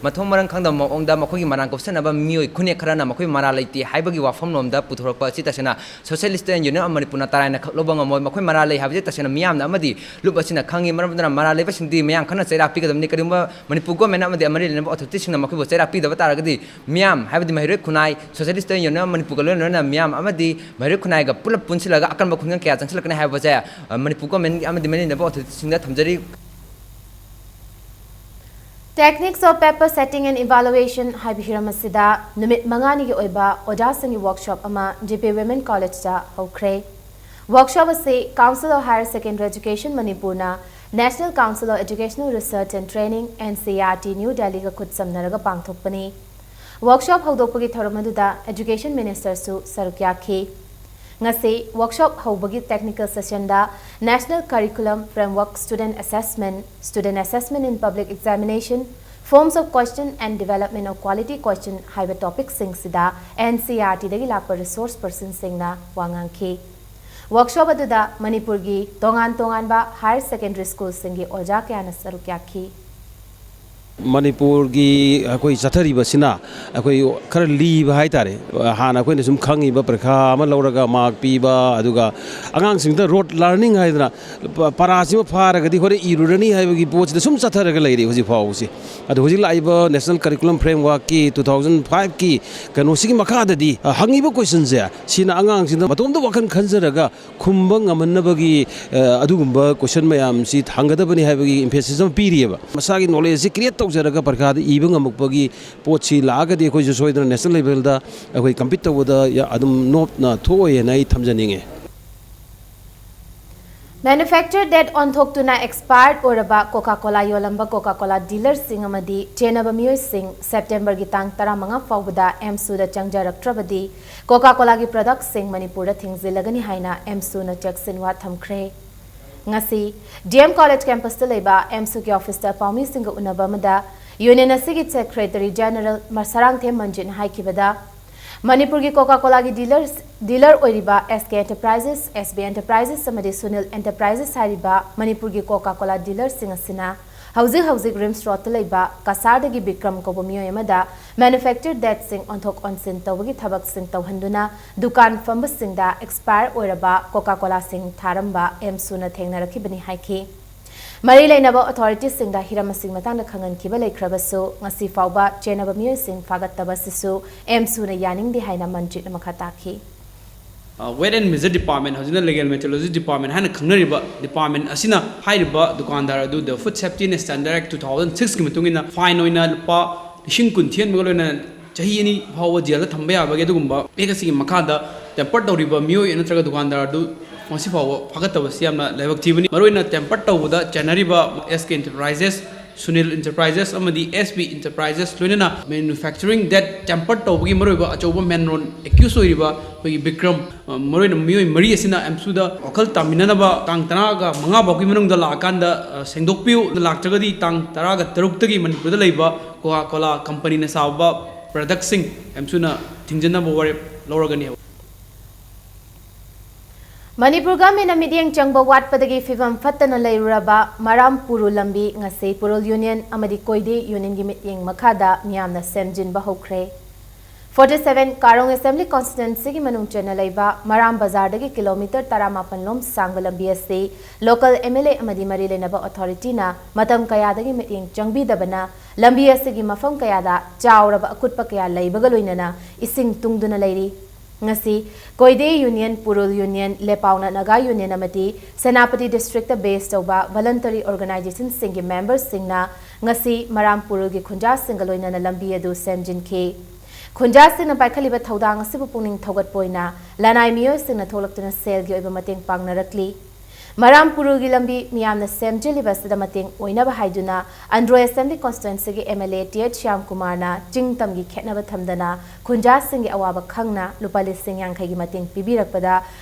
ꯃꯊꯣꯡ ꯃꯔꯝ ꯈꯪꯗꯕ ꯃꯑꯣꯡꯗ ꯃꯈꯣꯏꯒꯤ ꯃꯔꯥꯜ ꯀꯨꯞꯁꯟꯅꯕ ꯃꯤꯑꯣꯏ ꯈꯨꯟꯅꯦꯛ ꯈꯔꯅ ꯃꯈꯣꯏ ꯃꯔꯥꯜ ꯂꯩꯇꯦ ꯍꯥꯏꯕꯒꯤ ꯋꯥꯐꯝꯂꯣꯝꯗ ꯄꯨꯊꯣꯔꯛꯄ ꯑꯁꯤ ꯇꯁꯦꯡꯅ Socialist Student Union of ꯃꯅꯤꯄꯨꯔꯅ ꯇꯔꯥꯏꯅ ꯈꯛ ꯂꯧꯕ ꯉꯝꯃꯣꯏ꯫ ꯃꯈꯣꯏ ꯃꯔꯥꯜ ꯂꯩ ꯍꯥꯏꯕꯁꯤ ꯇꯁꯦꯡꯅ ꯃꯤꯌꯥꯝꯅ ꯑꯃꯗꯤ ꯂꯨꯞ ꯑꯁꯤꯅ ꯈꯪꯉꯤ꯫ ꯃꯔꯝ ꯑꯗꯨꯅ ꯃꯔꯥꯜ ꯂꯩꯕꯁꯤꯡꯗꯤ ꯃꯌꯥꯝ ꯈꯟꯅ ꯆꯩꯔꯥꯛ ꯄꯤꯒꯗꯕꯅꯤ꯫ ꯀꯔꯤꯒꯨꯝꯕ ꯃꯅꯤꯄꯨꯔ ꯒꯣꯔꯃꯦꯟ ꯑꯃꯗꯤ ꯃꯔꯤ ꯂꯩꯅꯕ ꯑꯣꯊꯣꯔꯤꯇꯤꯁꯤꯡꯅ ꯃꯈꯣꯏꯕꯨ ꯆꯩꯔꯥꯛ ꯄꯤꯗꯕ ꯇꯥꯔꯒꯗꯤ ꯃꯤꯌꯥꯝ ꯍꯥꯏꯕꯗꯤ ꯃꯍꯩꯔꯣꯏ ꯈꯨꯟꯅꯥꯏ, Socialist Student Union of ꯃꯅꯤꯄꯨꯔꯒ ꯂꯣꯏꯅꯅ ꯃꯤꯌꯥꯝ ꯑꯃꯗꯤ ꯃꯍꯩꯔꯣꯏ ꯈꯨꯟꯅꯥꯏꯒ ꯄꯨꯂꯞ ꯄꯨꯟꯁꯤꯜꯂꯒ ꯑꯀꯟꯕ ꯈꯣꯡꯖꯪ ꯀꯌꯥ ꯆꯪꯁꯤꯜꯂꯛꯀꯅꯤ ꯍꯥꯏꯕꯁꯦ, ꯑ, ꯃꯅꯤꯄꯨꯔ ꯒꯣꯔꯃꯦꯟ ꯑꯃꯗꯤ ꯃꯔꯤ ꯂꯩꯅꯕ ꯑꯣꯊꯣꯔꯤꯇꯤꯁꯤꯡꯗ ꯊꯝꯖꯔꯤ꯫ Techniques of Paper Setting and Evaluation ꯍꯥꯏꯕ ꯍꯤꯔꯝ ꯑꯁꯤꯗ ꯅꯨꯃꯤꯠ ꯃꯉꯥꯅꯤꯒꯤ ꯑꯣꯏꯕ ꯑꯣꯖꯥꯁꯤꯡꯒꯤ ꯋꯥꯔꯛꯁꯣꯞ ꯑꯃ ꯖꯦ ꯄꯤ ꯋꯤꯃꯦꯟ ꯀꯣꯂꯦꯖꯇ ꯍꯧꯈ꯭ꯔꯦ꯫ ꯋꯥꯔꯛꯁꯣꯞ ꯑꯁꯤ Council of Higher Secondary Education ꯃꯅꯤꯄꯨꯔꯅ National Council of Educational Research and Training, N C E R T, new ꯗꯦꯜꯂꯤꯒ ꯈꯨꯠꯁꯝꯅꯔꯒ ꯄꯥꯡꯊꯣꯛꯄꯅꯤ꯫ ꯋꯥꯔꯛꯁꯣꯞ ꯍꯧꯗꯣꯛꯄꯒꯤ ꯊꯧꯔꯝ ꯑꯗꯨꯗ ꯑꯦꯖꯨꯀꯦꯁꯟ ꯃꯤꯅꯤꯁꯇꯔꯁꯨ ꯁꯔꯨꯛ ꯌꯥꯈꯤ꯫ ꯉꯁꯤ ꯋꯥꯔꯛꯁꯣꯞ ꯍꯧꯕꯒꯤ ꯇꯦꯛꯅꯤꯀꯦꯜ ꯁꯦꯁꯟꯗ National Curriculum Framework, Student Assessment, Student Assessment in Public Examination, Forms of Question and Development of Quality Question ꯍꯥꯏꯕ ꯇꯣꯄꯤꯛꯁꯤꯡꯁꯤꯗ ꯑꯦꯟ ꯁꯤ ꯏ ꯑꯥꯔ ꯇꯤꯗꯒꯤ ꯂꯥꯛꯄ ꯔꯤꯁꯣꯔꯁ ꯄꯔꯁꯟꯁꯤꯡꯅ ꯋꯥ ꯉꯥꯡꯈꯤ꯫ ꯋꯥꯔꯛꯁꯣꯞ ꯑꯗꯨꯗ ꯃꯅꯤꯄꯨꯔꯒꯤ ꯇꯣꯉꯥꯟ ꯇꯣꯉꯥꯟꯕ ꯍꯥꯌꯔ ꯁꯦꯀꯦꯟꯗꯔꯤ ꯁ꯭ꯀꯨꯜꯁꯤꯡꯒꯤ ꯑꯣꯖꯥ ꯀꯌꯥꯅ ꯁꯔꯨꯛ ꯌꯥꯈꯤ꯫ ꯃꯅꯤꯄꯨꯔꯒꯤ ꯑꯩꯈꯣꯏ ꯆꯠꯊꯔꯤꯕꯁꯤꯅ ꯑꯩꯈꯣꯏ ꯈꯔ ꯂꯤꯕ ꯍꯥꯏꯇꯥꯔꯦ꯫ ꯍꯥꯟꯅ ꯑꯩꯈꯣꯏꯅ ꯁꯨꯝ ꯈꯪꯉꯤꯕ ꯄꯔꯤꯈꯥ ꯑꯃ ꯂꯧꯔꯒ ꯃꯥꯔꯛ ꯄꯤꯕ, ꯑꯗꯨꯒ ꯑꯉꯥꯡꯁꯤꯡꯗ ꯔꯣꯠ ꯂꯔꯅꯤꯡ ꯍꯥꯏꯗꯅ ꯄ-, ꯄꯔꯥꯁꯤꯃ ꯐꯥꯔꯒꯗꯤ ꯍꯣꯔꯦꯟ ꯏꯔꯨꯔꯅꯤ ꯍꯥꯏꯕꯒꯤ ꯄꯣꯠꯁꯤꯗ ꯁꯨꯝ ꯆꯠꯊꯔꯒ ꯂꯩꯔꯦ ꯍꯧꯖꯤꯛ ꯐꯥꯎꯕꯁꯦ꯫ ꯑꯗꯣ ꯍꯧꯖꯤꯛ ꯂꯥꯛꯏꯕ National Curriculum Frameworkꯀꯤ two thousand fiveꯀꯤ ꯀꯩꯅꯣꯁꯤꯒꯤ ꯃꯈꯥꯗꯗꯤ, ꯑ, ꯍꯪꯉꯤꯕ questionꯁꯦ ꯁꯤꯅ ꯑꯉꯥꯡꯁꯤꯡꯗ ꯃꯇꯣꯝꯇ ꯋꯥꯈꯜ ꯈꯟꯖꯔꯒ ꯈꯨꯝꯕ ꯉꯝꯍꯟꯅꯕꯒꯤ, ꯑ, ꯑꯗꯨꯒꯨꯝꯕ question ꯃꯌꯥꯝꯁꯤ ꯍꯪꯒꯗꯕꯅꯤ ꯍꯥꯏꯕꯒꯤ emphasis ꯑꯃ ꯄꯤꯔꯤꯑꯕ꯫ ꯃꯁꯥꯒꯤ knowledgeꯁꯤ create ꯇꯧ- ꯇꯧꯖꯔꯒ ꯄꯔꯤꯈꯥꯗ ꯏꯕ ꯉꯝꯃꯛꯄꯒꯤ ꯄꯣꯠꯁꯤ ꯂꯥꯛꯑꯒꯗꯤ ꯑꯩꯈꯣꯏꯁꯨ ꯁꯣꯏꯗꯅ ꯅꯦꯁꯅꯦꯜ ꯂꯦꯚꯦꯜꯗ ꯑꯩꯈꯣꯏ ꯀꯝꯄꯤꯠ ꯇꯧꯕꯗ ꯑꯗꯨꯝ ꯅꯣꯞꯅ ꯊꯣꯛꯑꯣꯏ ꯍꯥꯏꯅ ꯑꯩ ꯊꯝꯖꯅꯤꯡꯉꯦ꯫ Manufacture date ꯑꯣꯟꯊꯣꯛꯇꯨꯅ expired ꯑꯣꯏꯔꯕ ꯀꯣꯀꯥ ꯀꯣꯂꯥ ꯌꯣꯜꯂꯝꯕ ꯀꯣꯀꯥ ꯀꯣꯂꯥ ꯗꯤꯂꯔꯁꯤꯡ ꯑꯃꯗꯤ ꯆꯦꯟꯅꯕ ꯃꯤꯑꯣꯏꯁꯤꯡ ꯁꯦꯞꯇꯦꯝꯕꯔꯒꯤ ꯇꯥꯡ ꯇꯔꯥꯃꯉꯥ ꯐꯥꯎꯕꯗ ꯑꯦꯝꯁꯨꯗ ꯆꯪꯖꯔꯛꯇ꯭ꯔꯕꯗꯤ ꯀꯣꯀꯥ ꯀꯣꯂꯥꯒꯤ ꯄ꯭ꯔꯗꯛꯁꯤꯡ ꯃꯅꯤꯄꯨꯔꯗ ꯊꯤꯡꯖꯤꯜꯂꯒꯅꯤ ꯍꯥꯏꯅ ꯑꯦꯝꯁꯨꯅ ꯆꯦꯛꯁꯤꯟꯋꯥ ꯊꯝꯈ꯭ꯔꯦ꯫ ꯉꯁꯤ ꯗꯤ ꯑꯦꯝ ꯀꯣꯂꯦꯖ ꯀꯦꯝꯄꯁꯇ ꯂꯩꯕ ꯑꯦꯝꯁꯨꯒꯤ ꯑꯣꯐꯤꯁꯇ ꯄꯥꯎꯃꯤꯁꯤꯡꯒ ꯎꯅꯕ ꯑꯃꯗ ꯌꯨꯅꯤꯌꯟ ꯑꯁꯤꯒꯤ ꯁꯦꯀ꯭ꯔꯦꯇꯔꯤ ꯖꯦꯅꯔꯦꯜ ꯁꯔꯥꯡꯊꯦꯝ ꯃꯟꯖꯤꯠꯅ ꯍꯥꯏꯈꯤꯕꯗ, ꯃꯅꯤꯄꯨꯔꯒꯤ ꯀꯣꯀꯥ ꯀꯣꯂꯥꯒꯤ ꯗꯤꯂꯔꯁ ꯗꯤꯂꯔ ꯑꯣꯏꯔꯤꯕ ꯑꯦꯁ ꯀꯦ ꯑꯦꯟꯇꯔꯄ꯭ꯔꯥꯏꯖꯦꯁ, ꯑꯦꯁ ꯕꯤ ꯑꯦꯟꯇꯔꯄ꯭ꯔꯥꯏꯖꯦꯁ ꯑꯃꯗꯤ ꯁꯨꯅꯤꯜ ꯑꯦꯟꯇꯔꯄ꯭ꯔꯥꯏꯖꯦꯁ ꯍꯥꯏꯔꯤꯕ ꯃꯅꯤꯄꯨꯔꯒꯤ ꯀꯣꯀꯥ ꯀꯣꯂꯥ ꯗꯤꯂꯔꯁꯤꯡ ꯑꯁꯤꯅ ꯍꯧꯖꯤꯛ ꯍꯧꯖꯤꯛ ꯔꯤꯝꯁ ꯔꯣꯗꯇ ꯂꯩꯕ ꯀꯁꯥꯔꯗꯒꯤ ꯕꯤꯀ꯭ꯔꯝ ꯀꯧꯕ ꯃꯤꯑꯣꯏ ꯑꯃꯗ ꯃꯦꯅꯨꯐꯦꯛꯆꯔ ꯗꯦꯠꯁꯤꯡ ꯑꯣꯟꯊꯣꯛ ꯑꯣꯟꯁꯤꯟ ꯇꯧꯕꯒꯤ ꯊꯕꯛꯁꯤꯡ ꯇꯧꯍꯟꯗꯨꯅ ꯗꯨꯀꯥꯟ ꯐꯝꯕꯁꯤꯡꯗ ꯑꯦꯛꯁꯄꯥꯌꯔ ꯑꯣꯏꯔꯕ ꯀꯣꯀꯥ ꯀꯣꯂꯥꯁꯤꯡ ꯊꯥꯔꯝꯕ ꯑꯦꯝꯁꯨꯅ ꯊꯦꯡꯅꯔꯛꯈꯤꯕꯅꯤ ꯍꯥꯏꯈꯤ꯫ ꯃꯔꯤ ꯂꯩꯅꯕ ꯑꯣꯊꯣꯔꯤꯇꯤꯁꯤꯡꯗ ꯍꯤꯔꯝ ꯑꯁꯤꯒꯤ ꯃꯇꯥꯡꯗ ꯈꯪꯍꯟꯈꯤꯕ ꯂꯩꯈ꯭ꯔꯕꯁꯨ, ꯉꯁꯤ ꯐꯥꯎꯕ ꯆꯦꯟꯅꯕ ꯃꯤꯑꯣꯏꯁꯤꯡ ꯐꯥꯒꯠꯇꯕ ꯑꯁꯤꯁꯨ ꯑꯦꯝꯁꯨꯅ ꯌꯥꯅꯤꯡꯗꯦ ꯍꯥꯏꯅ ꯃꯟꯖꯤꯠꯅ ꯃꯈꯥ ꯇꯥꯈꯤ꯫ Weight and Measure Department, ꯍꯧꯖꯤꯛꯅ Legal Metrology Department ꯍꯥꯏꯅ ꯈꯪꯅꯔꯤꯕ department ꯑꯁꯤꯅ ꯍꯥꯏꯔꯤꯕ ꯗꯨꯀꯥꯟꯗꯥꯔ ꯑꯗꯨ the Food Safety and Standard Act two thousand six ꯀꯤ ꯃꯇꯨꯡ ꯏꯟꯅ fine ꯑꯣꯏꯅ ꯂꯨꯄꯥ ꯂꯤꯁꯤꯡ ꯀꯨꯟ ꯊꯤꯍꯟꯕꯒ ꯂꯣꯏꯅꯅ ꯆꯍꯤ ꯑꯅꯤ ꯐꯥꯎꯕ ꯖꯦꯜꯗ ꯊꯝꯕ ꯌꯥꯕꯒꯤ ꯑꯗꯨꯒꯨꯝꯕ ꯑꯦꯛ ꯑꯁꯤꯒꯤ ꯃꯈꯥꯗ temper ꯇꯧꯔꯤꯕ ꯃꯤꯑꯣꯏ ꯅꯠꯇ꯭ꯔꯒ ꯗꯨꯀꯥꯟꯗꯥꯔ ꯑꯗꯨ ꯉꯁꯤ ꯐꯥꯎꯕ ꯐꯥꯒꯠꯇꯕꯁꯤ ꯌꯥꯝꯅ ꯂꯥꯏꯕꯛ ꯊꯤꯕꯅꯤ꯫ ꯃꯔꯨꯑꯣꯏꯅ temper ꯇꯧꯕꯗ ꯆꯦꯟꯅꯔꯤꯕ ꯑꯦꯁ ꯀꯦ ꯑꯦꯟꯇꯔꯄ꯭ꯔꯥꯏꯖꯦꯁ, ꯁꯨꯅꯤꯜ ꯑꯦꯟꯇꯔꯄ꯭ꯔꯥꯏꯖꯦꯁ ꯑꯃꯗꯤ ꯑꯦꯁ ꯕꯤ ꯑꯦꯟꯇꯔꯄ꯭ꯔꯥꯏꯖꯦꯁ, ꯂꯣꯏꯅꯅ manufacturing date temper ꯇꯧꯕꯒꯤ ꯃꯔꯨꯑꯣꯏꯕ ꯑꯆꯧꯕ main role accused ꯑꯣꯏꯔꯤꯕ ꯑꯩꯈꯣꯏꯒꯤ ꯕꯤꯀ꯭ꯔꯝ, ꯑ, ꯃꯔꯨꯑꯣꯏꯅ ꯃꯤꯑꯣꯏ ꯃꯔꯤ ꯑꯁꯤꯅ ꯑꯦꯝꯁꯨꯗ ꯋꯥꯈꯜ ꯇꯥꯃꯤꯟꯅꯅꯕ ꯇꯥꯡ ꯇꯔꯥꯒ ꯃꯉꯥ ꯐꯥꯎꯒꯤ ꯃꯅꯨꯡꯗ ꯂꯥꯛꯑꯀꯥꯟꯗ, ꯑ, ꯁꯦꯡꯗꯣꯛꯄꯤꯌꯨ, ꯂꯥꯛꯇ꯭ꯔꯒꯗꯤ ꯇꯥꯡ ꯇꯔꯥꯒ ꯇꯔꯨꯛꯇꯒꯤ ꯃꯅꯤꯄꯨꯔꯗ ꯂꯩꯕ ꯀꯣꯀꯥ ꯀꯣꯂꯥ ꯀꯝꯄꯅꯤꯅ ꯁꯥꯕ ꯄ꯭ꯔꯗꯛꯁꯤꯡ ꯑꯦꯝꯁꯨꯅ ꯊꯤꯡꯖꯤꯟꯅꯕ ꯋꯥꯔꯦꯞ ꯂꯧꯔꯒꯅꯤ ꯍꯥꯏꯕ꯫ ꯃꯅꯤꯄꯨꯔ ꯒꯚꯔꯟꯃꯦꯟꯠꯅ ꯃꯤꯠꯌꯦꯡ ꯆꯪꯕ ꯋꯥꯠꯄꯗꯒꯤ ꯐꯤꯕꯝ ꯐꯠꯇꯅ ꯂꯩꯔꯨꯔꯕ ꯃꯔꯥꯝ ꯄꯨꯔꯨ ꯂꯝꯕꯤ ꯉꯁꯤ ꯄꯨꯔꯨꯜ ꯌꯨꯅꯤꯌꯟ ꯑꯃꯗꯤ ꯀꯣꯏꯗꯦ ꯌꯨꯅꯤꯌꯟꯒꯤ ꯃꯤꯠꯌꯦꯡ ꯃꯈꯥꯗ ꯃꯤꯌꯥꯝꯅ ꯁꯦꯝꯖꯤꯟꯕ ꯍꯧꯈ꯭ꯔꯦ꯫ Forty seven ꯀꯥꯔꯣꯡ ꯑꯦꯁꯦꯝꯕ꯭ꯂꯤ ꯀꯣꯟꯁꯇꯤꯇ꯭ꯋꯦꯟꯁꯤꯒꯤ ꯃꯅꯨꯡ ꯆꯟꯅ ꯂꯩꯕ ꯃꯔꯥꯝ ꯕꯖꯥꯔꯗꯒꯤ ꯀꯤꯂꯣꯃꯤꯇꯔ ꯇꯔꯥꯃꯥꯄꯟ ꯂꯣꯝ ꯁꯥꯡꯕ ꯂꯝꯕꯤ ꯑꯁꯤ ꯂꯣꯀꯦꯜ ꯑꯦꯝ ꯑꯦꯜ ꯑꯦ ꯑꯃꯗꯤ ꯃꯔꯤ ꯂꯩꯅꯕ ꯑꯣꯊꯣꯔꯤꯇꯤꯅ ꯃꯇꯝ ꯀꯌꯥꯗꯒꯤ ꯃꯤꯠꯌꯦꯡ ꯆꯪꯕꯤꯗꯕꯅ ꯂꯝꯕꯤ ꯑꯁꯤꯒꯤ ꯃꯐꯝ ꯀꯌꯥꯗ ꯆꯥꯎꯔꯕ ꯑꯀꯨꯠꯄ ꯀꯌꯥ ꯂꯩꯕꯒ ꯂꯣꯏꯅꯅ ꯏꯁꯤꯡ ꯇꯨꯡꯗꯨꯅ ꯂꯩꯔꯤ꯫ ꯉꯁꯤ ꯀꯣꯏꯗꯦ ꯌꯨꯅꯤꯌꯟ, ꯄꯨꯔꯨꯜ ꯌꯨꯅꯤꯌꯟ, ꯂꯦꯄꯥꯎꯅ ꯅꯥꯒꯥ ꯌꯨꯅꯤꯌꯟ ꯑꯃꯗꯤ ꯁꯦꯅꯥꯄꯇꯤ ꯗꯤꯁꯇ꯭ꯔꯤꯛꯇ ꯕꯦꯁ ꯇꯧꯕ ꯚꯣꯂꯟꯇꯔꯤ ꯑꯣꯔꯒꯅꯥꯏꯖꯦꯁꯟꯁꯤꯡꯒꯤ ꯃꯦꯝꯕꯔꯁꯤꯡꯅ ꯉꯁꯤ ꯃꯔꯥꯝ ꯄꯨꯔꯨꯜꯒꯤ ꯈꯨꯟꯖꯥꯁꯤꯡꯒ ꯂꯣꯏꯅꯅ ꯂꯝꯕꯤ ꯑꯗꯨ ꯁꯦꯝꯖꯤꯟꯈꯤ꯫ ꯈꯨꯟꯖꯥꯁꯤꯡꯅ ꯄꯥꯏꯈꯠꯂꯤꯕ ꯊꯧꯗꯥꯡ ꯑꯁꯤꯕꯨ ꯄꯨꯛꯅꯤꯡ ꯊꯧꯒꯠꯄ ꯑꯣꯏꯅ ꯂꯅꯥꯏ ꯃꯤꯑꯣꯏꯁꯤꯡꯅ ꯊꯣꯛꯂꯛꯇꯨꯅ ꯁꯦꯜꯒꯤ ꯑꯣꯏꯕ ꯃꯇꯦꯡ ꯄꯥꯡꯅꯔꯛꯂꯤ꯫ ꯃꯔꯥꯝ ꯄꯨꯔꯨꯜꯒꯤ ꯂꯝꯕꯤ ꯃꯤꯌꯥꯝꯅ ꯁꯦꯝꯖꯤꯜꯂꯤꯕ ꯑꯁꯤꯗ ꯃꯇꯦꯡ ꯑꯣꯏꯅꯕ ꯍꯥꯏꯗꯨꯅ ꯑꯟꯗ꯭ꯔꯣ ꯑꯦꯁꯦꯝꯕ꯭ꯂꯤ ꯀꯣꯟꯁꯇꯤꯇ꯭ꯋꯦꯟꯁꯤꯒꯤ M L A T H Shyam ꯀꯨꯃꯥꯔꯅ ꯆꯤꯡ ꯇꯝꯒꯤ ꯈꯦꯠꯅꯕ ꯊꯝꯗꯅ ꯈꯨꯟꯖꯥꯁꯤꯡꯒꯤ ꯑꯋꯥꯕ ꯈꯪꯅ ꯂꯨꯄꯥ ꯂꯤꯁꯤꯡ ꯌꯥꯡꯈꯩꯒꯤ ꯃꯇꯦꯡ ꯄꯤꯕꯤꯔꯛꯄꯗ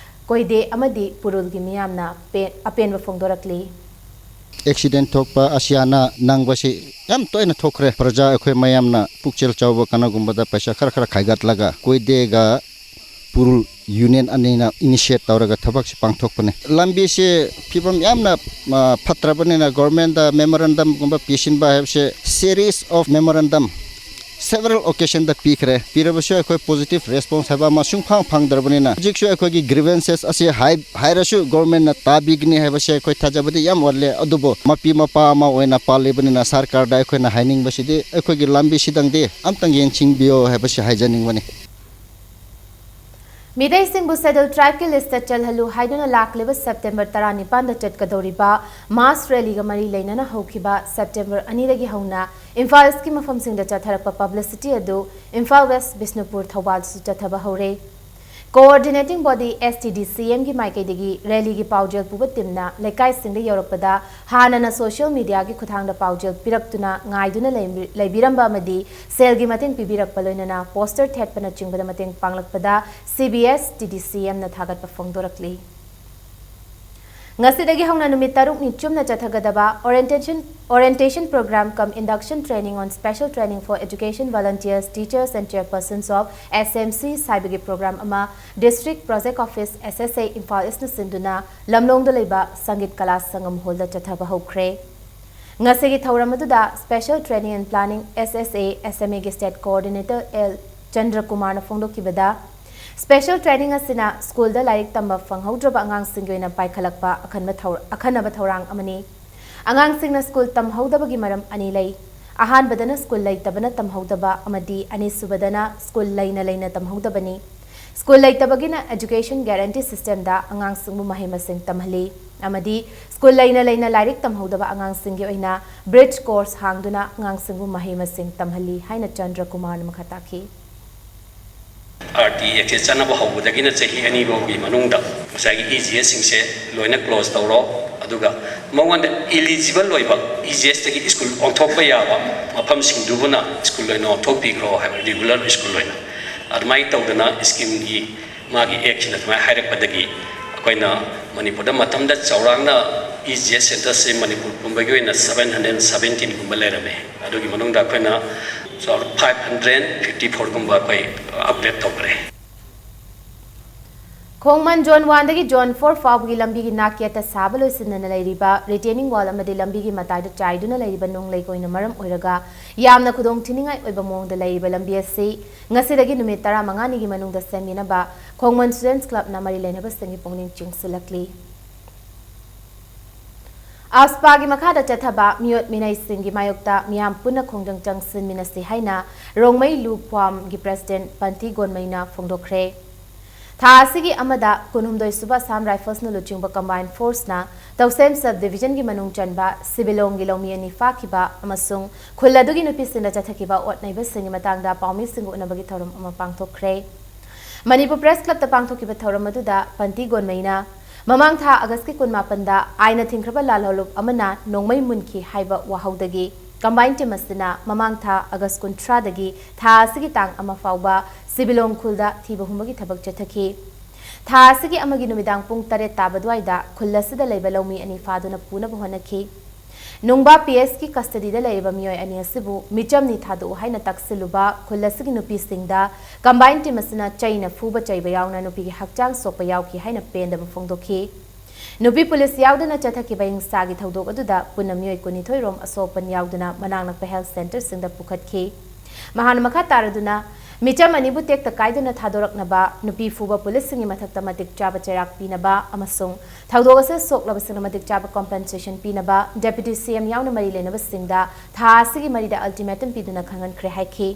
ꯀꯣꯏꯗꯦ ꯑꯃꯗꯤ ꯄꯨꯔꯨꯜꯒꯤ ꯃꯤꯌꯥꯝꯅ ꯄꯦ-, ꯑꯄꯦꯟꯕ ꯐꯣꯡꯗꯣꯔꯛꯂꯤ꯫ ꯑꯦꯛꯁꯤꯗꯦꯟ ꯊꯣꯛꯄ, ꯑꯁꯤꯌꯥꯅ ꯅꯪꯕꯁꯤ ꯌꯥꯝ ꯇꯣꯏꯅ ꯊꯣꯛꯈ꯭ꯔꯦ꯫ ꯄ꯭ꯔꯖꯥ ꯑꯩꯈꯣꯏ ꯃꯌꯥꯝꯅ ꯄꯨꯛꯆꯦꯜ ꯆꯥꯎꯕ ꯀꯅꯥꯒꯨꯝꯕꯗ ꯄꯩꯁꯥ ꯈꯔ ꯈꯔ ꯈꯥꯏꯒꯠꯂꯒ ꯀꯣꯏꯗꯦꯒ ꯄꯨꯔꯨꯜ ꯌꯨꯅꯤꯌꯟ ꯑꯅꯤꯅ ꯏꯅꯤꯁꯤꯌꯦꯠ ꯇꯧꯔꯒ ꯊꯕꯛꯁꯤ ꯄꯥꯡꯊꯣꯛꯄꯅꯦ꯫ ꯂꯝꯕꯤꯁꯦ ꯐꯤꯕꯝ ꯌꯥꯝꯅ, ꯑ, ꯐꯠꯇ꯭ꯔꯕꯅꯤꯅ ꯒꯣꯔꯃꯦꯟꯗ ꯃꯦꯃꯣꯔꯦꯟꯗꯝꯒꯨꯝꯕ ꯄꯤꯁꯤꯟꯕ ꯍꯥꯏꯕꯁꯦ series of memorandum several occasionꯗ ꯄꯤꯈ꯭ꯔꯦ꯫ ꯄꯤꯔꯕꯁꯨ ꯑꯩꯈꯣꯏ positive response ꯍꯥꯏꯕ ꯑꯃ ꯁꯨꯡꯐꯪ ꯐꯪꯗ꯭ꯔꯕꯅꯤꯅ ꯍꯧꯖꯤꯛꯁꯨ ꯑꯩꯈꯣꯏꯒꯤ grievances ꯑꯁꯤ ꯍꯥꯏ-, ꯍꯥꯏꯔꯁꯨ ꯒꯣꯔꯃꯦꯟꯅ ꯇꯥꯕꯤꯒꯅꯤ ꯍꯥꯏꯕꯁꯦ ꯑꯩꯈꯣꯏ ꯊꯥꯖꯕꯗꯤ ꯌꯥꯝ ꯋꯥꯠꯂꯦ꯫ ꯑꯗꯨꯕꯨ ꯃꯄꯤ ꯃꯄꯥ ꯑꯃ ꯑꯣꯏꯅ ꯄꯥꯜꯂꯤꯕꯅꯤꯅ ꯁꯔꯀꯥꯔꯗ ꯑꯩꯈꯣꯏꯅ ꯍꯥꯏꯅꯤꯡꯕꯁꯤꯗꯤ ꯑꯩꯈꯣꯏꯒꯤ ꯂꯝꯕꯤꯁꯤꯗꯪꯗꯤ ꯑꯝꯇꯪ ꯌꯦꯡꯁꯤꯟꯕꯤꯌꯣ ꯍꯥꯏꯕꯁꯤ ꯍꯥꯏꯖꯅꯤꯡꯕꯅꯤ꯫ ꯃꯤꯇꯩꯁꯤꯡꯕꯨ ꯁꯦꯗ꯭ꯌꯨꯜ ꯇ꯭ꯔꯥꯏꯕꯀꯤ ꯂꯤꯁꯇ ꯆꯜꯍꯜꯂꯨ ꯍꯥꯏꯗꯨꯅ ꯂꯥꯛꯂꯤꯕ ꯁꯦꯞꯇꯦꯝꯕꯔ ꯇꯔꯥꯅꯤꯄꯥꯟꯗ ꯆꯠꯀꯗꯧꯔꯤꯕ ꯃꯥꯁ ꯔꯦꯂꯤꯒ ꯃꯔꯤ ꯂꯩꯅꯅ ꯍꯧꯈꯤꯕ ꯁꯦꯞꯇꯦꯝꯕꯔ ꯑꯅꯤꯗꯒꯤ ꯍꯧꯅ ꯏꯝꯐꯥꯜ ꯏꯁꯀꯤ ꯃꯐꯝꯁꯤꯡꯗ ꯆꯠꯊꯔꯛꯄ ꯄꯕ꯭ꯂꯤꯁꯤꯇꯤ ꯑꯗꯨ ꯏꯝꯐꯥꯜ ꯋꯦꯁ, ꯕꯤꯁꯅꯨꯄꯨꯔ, ꯊꯧꯕꯥꯜꯗꯁꯨ ꯆꯠꯊꯕ ꯍꯧꯔꯦ꯫ Coordinating body S T D C M ꯒꯤ ꯃꯥꯏꯀꯩꯗꯒꯤ ꯔꯦꯂꯤꯒꯤ ꯄꯥꯎꯖꯦꯜ ꯄꯨꯕ ꯇꯤꯝꯅ ꯂꯩꯀꯥꯏꯁꯤꯡꯗ ꯌꯧꯔꯛꯄꯗ ꯍꯥꯟꯅꯅ ꯁꯣꯁꯤꯌꯦꯜ ꯃꯤꯗꯤꯌꯥꯒꯤ ꯈꯨꯠꯊꯥꯡꯗ ꯄꯥꯎꯖꯦꯜ ꯄꯤꯔꯛꯇꯨꯅ ꯉꯥꯏꯗꯨꯅ ꯂꯩꯔꯝ-, ꯂꯩꯕꯤꯔꯝꯕ ꯑꯃꯗꯤ ꯁꯦꯜꯒꯤ ꯃꯇꯦꯡ ꯄꯤꯕꯤꯔꯛꯄ ꯂꯣꯏꯅꯅ ꯄꯣꯁꯇꯔ ꯊꯦꯠꯄꯅꯆꯤꯡꯕꯗ ꯃꯇꯦꯡ ꯄꯥꯡꯂꯛꯄꯗ C B S T D C M ꯅ ꯊꯥꯒꯠꯄ ꯐꯣꯡꯗꯣꯔꯛꯂꯤ꯫ ꯉꯁꯤꯗꯒꯤ ꯍꯧꯅ ꯅꯨꯃꯤꯠ ꯇꯔꯨꯛꯅꯤ ꯆꯨꯝꯅ ꯆꯠꯊꯒꯗꯕ Orientation, Orientation Program cum Induction Training on Special Training for Education Volunteers, Teachers and Chairpersons of S M Cs ꯍꯥꯏꯕꯒꯤ ꯄ꯭ꯔꯣꯒ꯭ꯔꯥꯝ ꯑꯃ District Project Office S S A Imphal ꯏꯁꯅ ꯁꯤꯟꯗꯨꯅ ꯂꯝꯂꯣꯡꯗ ꯂꯩꯕ ꯁꯪꯒꯤꯠ ꯀꯂꯥ ꯁꯪꯒꯝ ꯍꯣꯜꯗ ꯆꯠꯊꯕ ꯍꯧꯈ꯭ꯔꯦ꯫ ꯉꯁꯤꯒꯤ ꯊꯧꯔꯝ ꯑꯗꯨꯗ Special Training and Planning S S A S M A ꯒꯤ State Coordinator L ꯆꯟꯗ꯭ꯔꯀꯨꯃꯥꯔꯅ ꯐꯣꯡꯗꯣꯛꯈꯤꯕꯗ, ꯁ꯭ꯄꯦꯁꯦꯜ ꯇ꯭ꯔꯦꯅꯤꯡ ꯑꯁꯤꯅ ꯁ꯭ꯀꯨꯜꯗ ꯂꯥꯏꯔꯤꯛ ꯇꯝꯕ ꯐꯪꯍꯧꯗ꯭ꯔꯕ ꯑꯉꯥꯡꯁꯤꯡꯒꯤ ꯑꯣꯏꯅ ꯄꯥꯏꯈꯠꯂꯛꯄ ꯑꯈꯟꯕ ꯊꯧ-, ꯑꯈꯟꯅꯕ ꯊꯧꯔꯥꯡ ꯑꯃꯅꯤ꯫ ꯑꯉꯥꯡꯁꯤꯡꯅ ꯁ꯭ꯀꯨꯜ ꯇꯝꯍꯧꯗꯕꯒꯤ ꯃꯔꯝ ꯑꯅꯤ ꯂꯩ꯫ ꯑꯍꯥꯟꯕꯗꯅ ꯁ꯭ꯀꯨꯜ ꯂꯩꯇꯕꯅ ꯇꯝꯍꯧꯗꯕ ꯑꯃꯗꯤ ꯑꯅꯤꯁꯨꯕꯗꯅ ꯁ꯭ꯀꯨꯜ ꯂꯩꯅ ꯂꯩꯅ ꯇꯝꯍꯧꯗꯕꯅꯤ꯫ ꯁ꯭ꯀꯨꯜ ꯂꯩꯇꯕꯒꯤꯅ education guarantee systemꯗ ꯑꯉꯥꯡꯁꯤꯡꯕꯨ ꯃꯍꯩ ꯃꯁꯤꯡ ꯇꯝꯍꯜꯂꯤ ꯑꯃꯗꯤ ꯁ꯭ꯀꯨꯜ ꯂꯩꯅ ꯂꯩꯅ ꯂꯥꯏꯔꯤꯛ ꯇꯝꯍꯧꯗꯕ ꯑꯉꯥꯡꯁꯤꯡꯒꯤ ꯑꯣꯏꯅ bridge course ꯍꯥꯡꯗꯨꯅ ꯑꯉꯥꯡꯁꯤꯡꯕꯨ ꯃꯍꯩ ꯃꯁꯤꯡ ꯇꯝꯍꯜꯂꯤ ꯍꯥꯏꯅ ꯆꯟꯗ꯭ꯔ ꯀꯨꯃꯥꯔꯅ ꯃꯈꯥ ꯇꯥꯈꯤ꯫ ꯑꯥꯔ ꯇꯤ ꯑꯦꯛꯁꯦ ꯆꯠꯅꯕ ꯍꯧꯕꯗꯒꯤꯅ ꯆꯍꯤ ꯑꯅꯤ ꯐꯥꯎꯒꯤ ꯃꯅꯨꯡꯗ ꯉꯁꯥꯏꯒꯤ ꯏ ꯖꯤ ꯑꯦꯁꯁꯤꯡꯁꯦ ꯂꯣꯏꯅ ꯀ꯭ꯂꯣꯖ ꯇꯧꯔꯣ, ꯑꯗꯨꯒ ꯃꯉꯣꯟꯗ ꯏꯂꯤꯖꯤꯕꯜ ꯑꯣꯏꯕ ꯏ ꯖꯤ ꯑꯦꯁꯇꯒꯤ ꯁ꯭ꯀꯨꯜ ꯑꯣꯟꯊꯣꯛꯄ ꯌꯥꯕ ꯃꯐꯝꯁꯤꯡꯗꯨꯕꯨꯅ ꯁ꯭ꯀꯨꯜ ꯑꯣꯏꯅ ꯑꯣꯟꯊꯣꯛꯄꯤꯈ꯭ꯔꯣ ꯍꯥꯏꯕ, ꯔꯤꯒꯨꯂꯔ ꯁ꯭ꯀꯨꯜ ꯑꯣꯏꯅ꯫ ꯑꯗꯨꯃꯥꯏꯅ ꯇꯧꯗꯅ ꯁ꯭ꯀꯤꯝꯒꯤ ꯃꯥꯒꯤ ꯑꯦꯛꯁꯤꯅ ꯑꯗꯨꯃꯥꯏꯅ ꯍꯥꯏꯔꯛꯄꯗꯒꯤ ꯑꯩꯈꯣꯏꯅ ꯃꯅꯤꯄꯨꯔꯗ ꯃꯇꯝꯗ ꯆꯥꯎꯔꯥꯛꯅ ꯏ ꯖꯤ ꯑꯦꯁ ꯁꯦꯟꯇꯔꯁꯦ ꯃꯅꯤꯄꯨꯔ ꯄꯨꯝꯕꯒꯤ ꯑꯣꯏꯅ ꯁꯕꯦꯟ ꯍꯟꯗ꯭ꯔꯦꯠ ꯁꯕꯦꯟꯇꯤꯟꯒꯨꯝꯕ ꯂꯩꯔꯝꯃꯦ꯫ ꯑꯗꯨꯒꯤ ꯃꯅꯨꯡꯗ ꯑꯩꯈꯣꯏꯅ ꯆꯥꯎꯔꯥꯛ ꯐꯥꯏꯚ ꯍꯟꯗ꯭ꯔꯦꯠ ꯐꯤꯐꯇꯤ ꯐꯣꯔꯒꯨꯝꯕ ꯑꯩꯈꯣꯏ ꯑꯞꯒ꯭ꯔꯦꯗ ꯇꯧꯈ꯭ꯔꯦ꯫ ꯈꯣꯡꯃꯟ ꯖꯣꯟ ꯋꯥꯟꯗꯒꯤ ꯖꯣꯟ ꯐꯣꯔ ꯐꯥꯎꯕꯒꯤ ꯂꯝꯕꯤꯒꯤ ꯅꯥꯛ ꯌꯦꯠꯇ ꯁꯥꯕ ꯂꯣꯏꯁꯤꯟꯗꯅ ꯂꯩꯔꯤꯕ retaining wall ꯑꯃꯗꯤ ꯂꯝꯕꯤꯒꯤ ꯃꯇꯥꯏꯗ ꯆꯥꯏꯗꯨꯅ ꯂꯩꯔꯤꯕ ꯅꯨꯡ ꯂꯩꯉꯣꯏꯅ ꯃꯔꯝ ꯑꯣꯏꯔꯒ ꯌꯥꯝꯅ ꯈꯨꯗꯣꯡ ꯊꯤꯅꯤꯡꯉꯥꯏ ꯑꯣꯏꯕ ꯃꯑꯣꯡꯗ ꯂꯩꯔꯤꯕ ꯂꯝꯕꯤ ꯑꯁꯤ ꯉꯁꯤꯗꯒꯤ ꯅꯨꯃꯤꯠ ꯇꯔꯥꯃꯉꯥꯅꯤꯒꯤ ꯃꯅꯨꯡꯗ ꯁꯦꯝꯕꯤꯅꯕ ꯈꯣꯡꯃꯟ Students Clubꯅ ꯃꯔꯤ ꯂꯩꯅꯕꯁꯤꯡꯒꯤ ꯄꯨꯛꯅꯤꯡ ꯆꯤꯡꯁꯤꯜꯂꯛꯂꯤ꯫ ꯑꯞꯁꯄꯥꯒꯤ ꯃꯈꯥꯗ ꯆꯠꯊꯕ ꯃꯤꯑꯣꯠ ꯃꯤꯅꯩꯁꯤꯡꯒꯤ ꯃꯥꯌꯣꯛꯇ ꯃꯤꯌꯥꯝ ꯄꯨꯟꯅ ꯈꯣꯡꯖꯪ ꯆꯪꯁꯤꯟꯃꯤꯟꯅꯁꯤ ꯍꯥꯏꯅ ꯔꯣꯡꯃꯩ ꯂꯨ ꯐꯥꯝꯒꯤ president ꯄꯟꯇꯤ ꯒꯣꯟꯃꯩꯅ ꯐꯣꯡꯗꯣꯛꯈ꯭ꯔꯦ꯫ ꯊꯥ ꯑꯁꯤꯒꯤ ꯑꯃꯗ ꯀꯨꯟꯍꯨꯝꯗꯣꯏ ꯁꯨꯕ Assam Riflesꯅ ꯂꯨꯆꯤꯡꯕ combined forceꯅ ꯇꯧꯁꯦꯝ sub divisionꯒꯤ ꯃꯅꯨꯡ ꯆꯟꯕ ꯁꯤꯕꯤꯂꯣꯡꯒꯤ ꯂꯧꯃꯤ ꯑꯅꯤ ꯐꯥꯈꯤꯕ ꯑꯃꯁꯨꯡ ꯈꯨꯜ ꯑꯗꯨꯒꯤ ꯅꯨꯄꯤꯁꯤꯡꯗ ꯆꯠꯊꯈꯤꯕ ꯑꯣꯠ ꯅꯩꯕꯁꯤꯡꯒꯤ ꯃꯇꯥꯡꯗ ꯄꯥꯎꯃꯤꯁꯤꯡꯒ ꯎꯅꯕꯒꯤ ꯊꯧꯔꯝ ꯑꯃ ꯄꯥꯡꯊꯣꯛꯈ꯭ꯔꯦ꯫ ꯃꯅꯤꯄꯨꯔ Press Clubꯇ ꯄꯥꯡꯊꯣꯛꯈꯤꯕ ꯊꯧꯔꯝ ꯑꯗꯨꯗ ꯄꯟꯇꯤ ꯒꯣꯟꯃꯩꯅ ꯃꯃꯥꯡ ꯊꯥ ꯑꯥꯒꯁꯀꯤ ꯀꯨꯟꯃꯥꯄꯟꯗ ꯑꯥꯏꯟꯅ ꯊꯤꯡꯈ꯭ꯔꯕ ꯂꯥꯜꯍꯧꯂꯨꯞ ꯑꯃꯅ ꯅꯣꯡꯃꯩ ꯃꯨꯟꯈꯤ ꯍꯥꯏꯕ ꯋꯥꯍꯧꯗꯒꯤ combined team ꯑꯁꯤꯅ ꯃꯃꯥꯡ ꯊꯥ ꯑꯥꯒꯁ ꯀꯨꯟꯊ꯭ꯔꯥꯗꯒꯤ ꯊꯥ ꯑꯁꯤꯒꯤ ꯇꯥꯡ ꯑꯃ ꯐꯥꯎꯕ ꯁꯤꯕꯤꯂꯣꯡ ꯈꯨꯜꯗ ꯊꯤꯕ ꯍꯨꯝꯕꯒꯤ ꯊꯕꯛ ꯆꯠꯊꯈꯤ꯫ ꯊꯥ ꯑꯁꯤꯒꯤ ꯑꯃꯒꯤ ꯅꯨꯃꯤꯗꯥꯡ ꯄꯨꯡ ꯇꯔꯦꯠ ꯇꯥꯕ ꯑꯗꯨꯋꯥꯏꯗ ꯈꯨꯜ ꯑꯁꯤꯗ ꯂꯩꯕ ꯂꯧꯃꯤ ꯑꯅꯤ ꯐꯥꯗꯨꯅ ꯄꯨꯅꯕ ꯍꯣꯠꯅꯈꯤ꯫ ꯅꯨꯡꯕꯥ P S ꯀꯤ custodyꯗ ꯂꯩꯔꯤꯕ ꯃꯤꯑꯣꯏ ꯑꯅꯤ ꯑꯁꯤꯕꯨ ꯃꯤꯆꯝꯅꯤ ꯊꯥꯗꯣꯛꯎ ꯍꯥꯏꯅ ꯇꯛꯁꯤꯜꯂꯨꯕ ꯈꯨꯜ ꯑꯁꯤꯒꯤ ꯅꯨꯄꯤꯁꯤꯡꯗ combined team ꯑꯁꯤꯅ ꯆꯩꯅ ꯐꯨꯕ ꯆꯩꯕ ꯌꯥꯎꯅ ꯅꯨꯄꯤꯒꯤ ꯍꯛꯆꯥꯡ ꯁꯣꯛꯄ ꯌꯥꯎꯈꯤ ꯍꯥꯏꯅ ꯄꯦꯟꯗꯕ ꯐꯣꯡꯗꯣꯛꯈꯤ꯫ ꯅꯨꯄꯤ ꯄꯨꯂꯤꯁ ꯌꯥꯎꯗꯅ ꯆꯠꯊꯈꯤꯕ ꯍꯤꯡꯁꯥꯒꯤ ꯊꯧꯗꯣꯛ ꯑꯗꯨꯗ ꯄꯨꯟꯅ ꯃꯤꯑꯣꯏ ꯀꯨꯟꯅꯤꯊꯣꯏ ꯔꯣꯝ ꯑꯁꯣꯛ ꯑꯄꯟ ꯌꯥꯎꯗꯨꯅ ꯃꯅꯥꯛ ꯅꯛꯄ health centreꯁꯤꯡꯗ ꯄꯨꯈꯠꯈꯤ꯫ ꯃꯍꯥꯛꯅ ꯃꯈꯥ ꯇꯥꯔꯗꯨꯅ ꯃꯤꯆꯝ ꯑꯅꯤꯕꯨ ꯇꯦꯛꯇ ꯀꯥꯏꯗꯅ ꯊꯥꯗꯣꯔꯛꯅꯕ, ꯅꯨꯄꯤ ꯐꯨꯕ ꯄꯨꯂꯤꯁꯁꯤꯡꯒꯤ ꯃꯊꯛꯇ ꯃꯇꯤꯛ ꯆꯥꯕ ꯆꯩꯔꯥꯛ ꯄꯤꯅꯕ ꯑꯃꯁꯨꯡ ꯊꯧꯗꯣꯛ ꯑꯁꯤꯗ ꯁꯣꯛꯂꯕꯁꯤꯡꯅ ꯃꯇꯤꯛ ꯆꯥꯕ compensation ꯄꯤꯅꯕ Deputy C M ꯌꯥꯎꯅ ꯃꯔꯤ ꯂꯩꯅꯕꯁꯤꯡꯗ ꯊꯥ ꯑꯁꯤꯒꯤ ꯃꯔꯤꯗ ultimatum ꯄꯤꯗꯨꯅ ꯈꯪꯍꯟꯈ꯭ꯔꯦ ꯍꯥꯏꯈꯤ꯫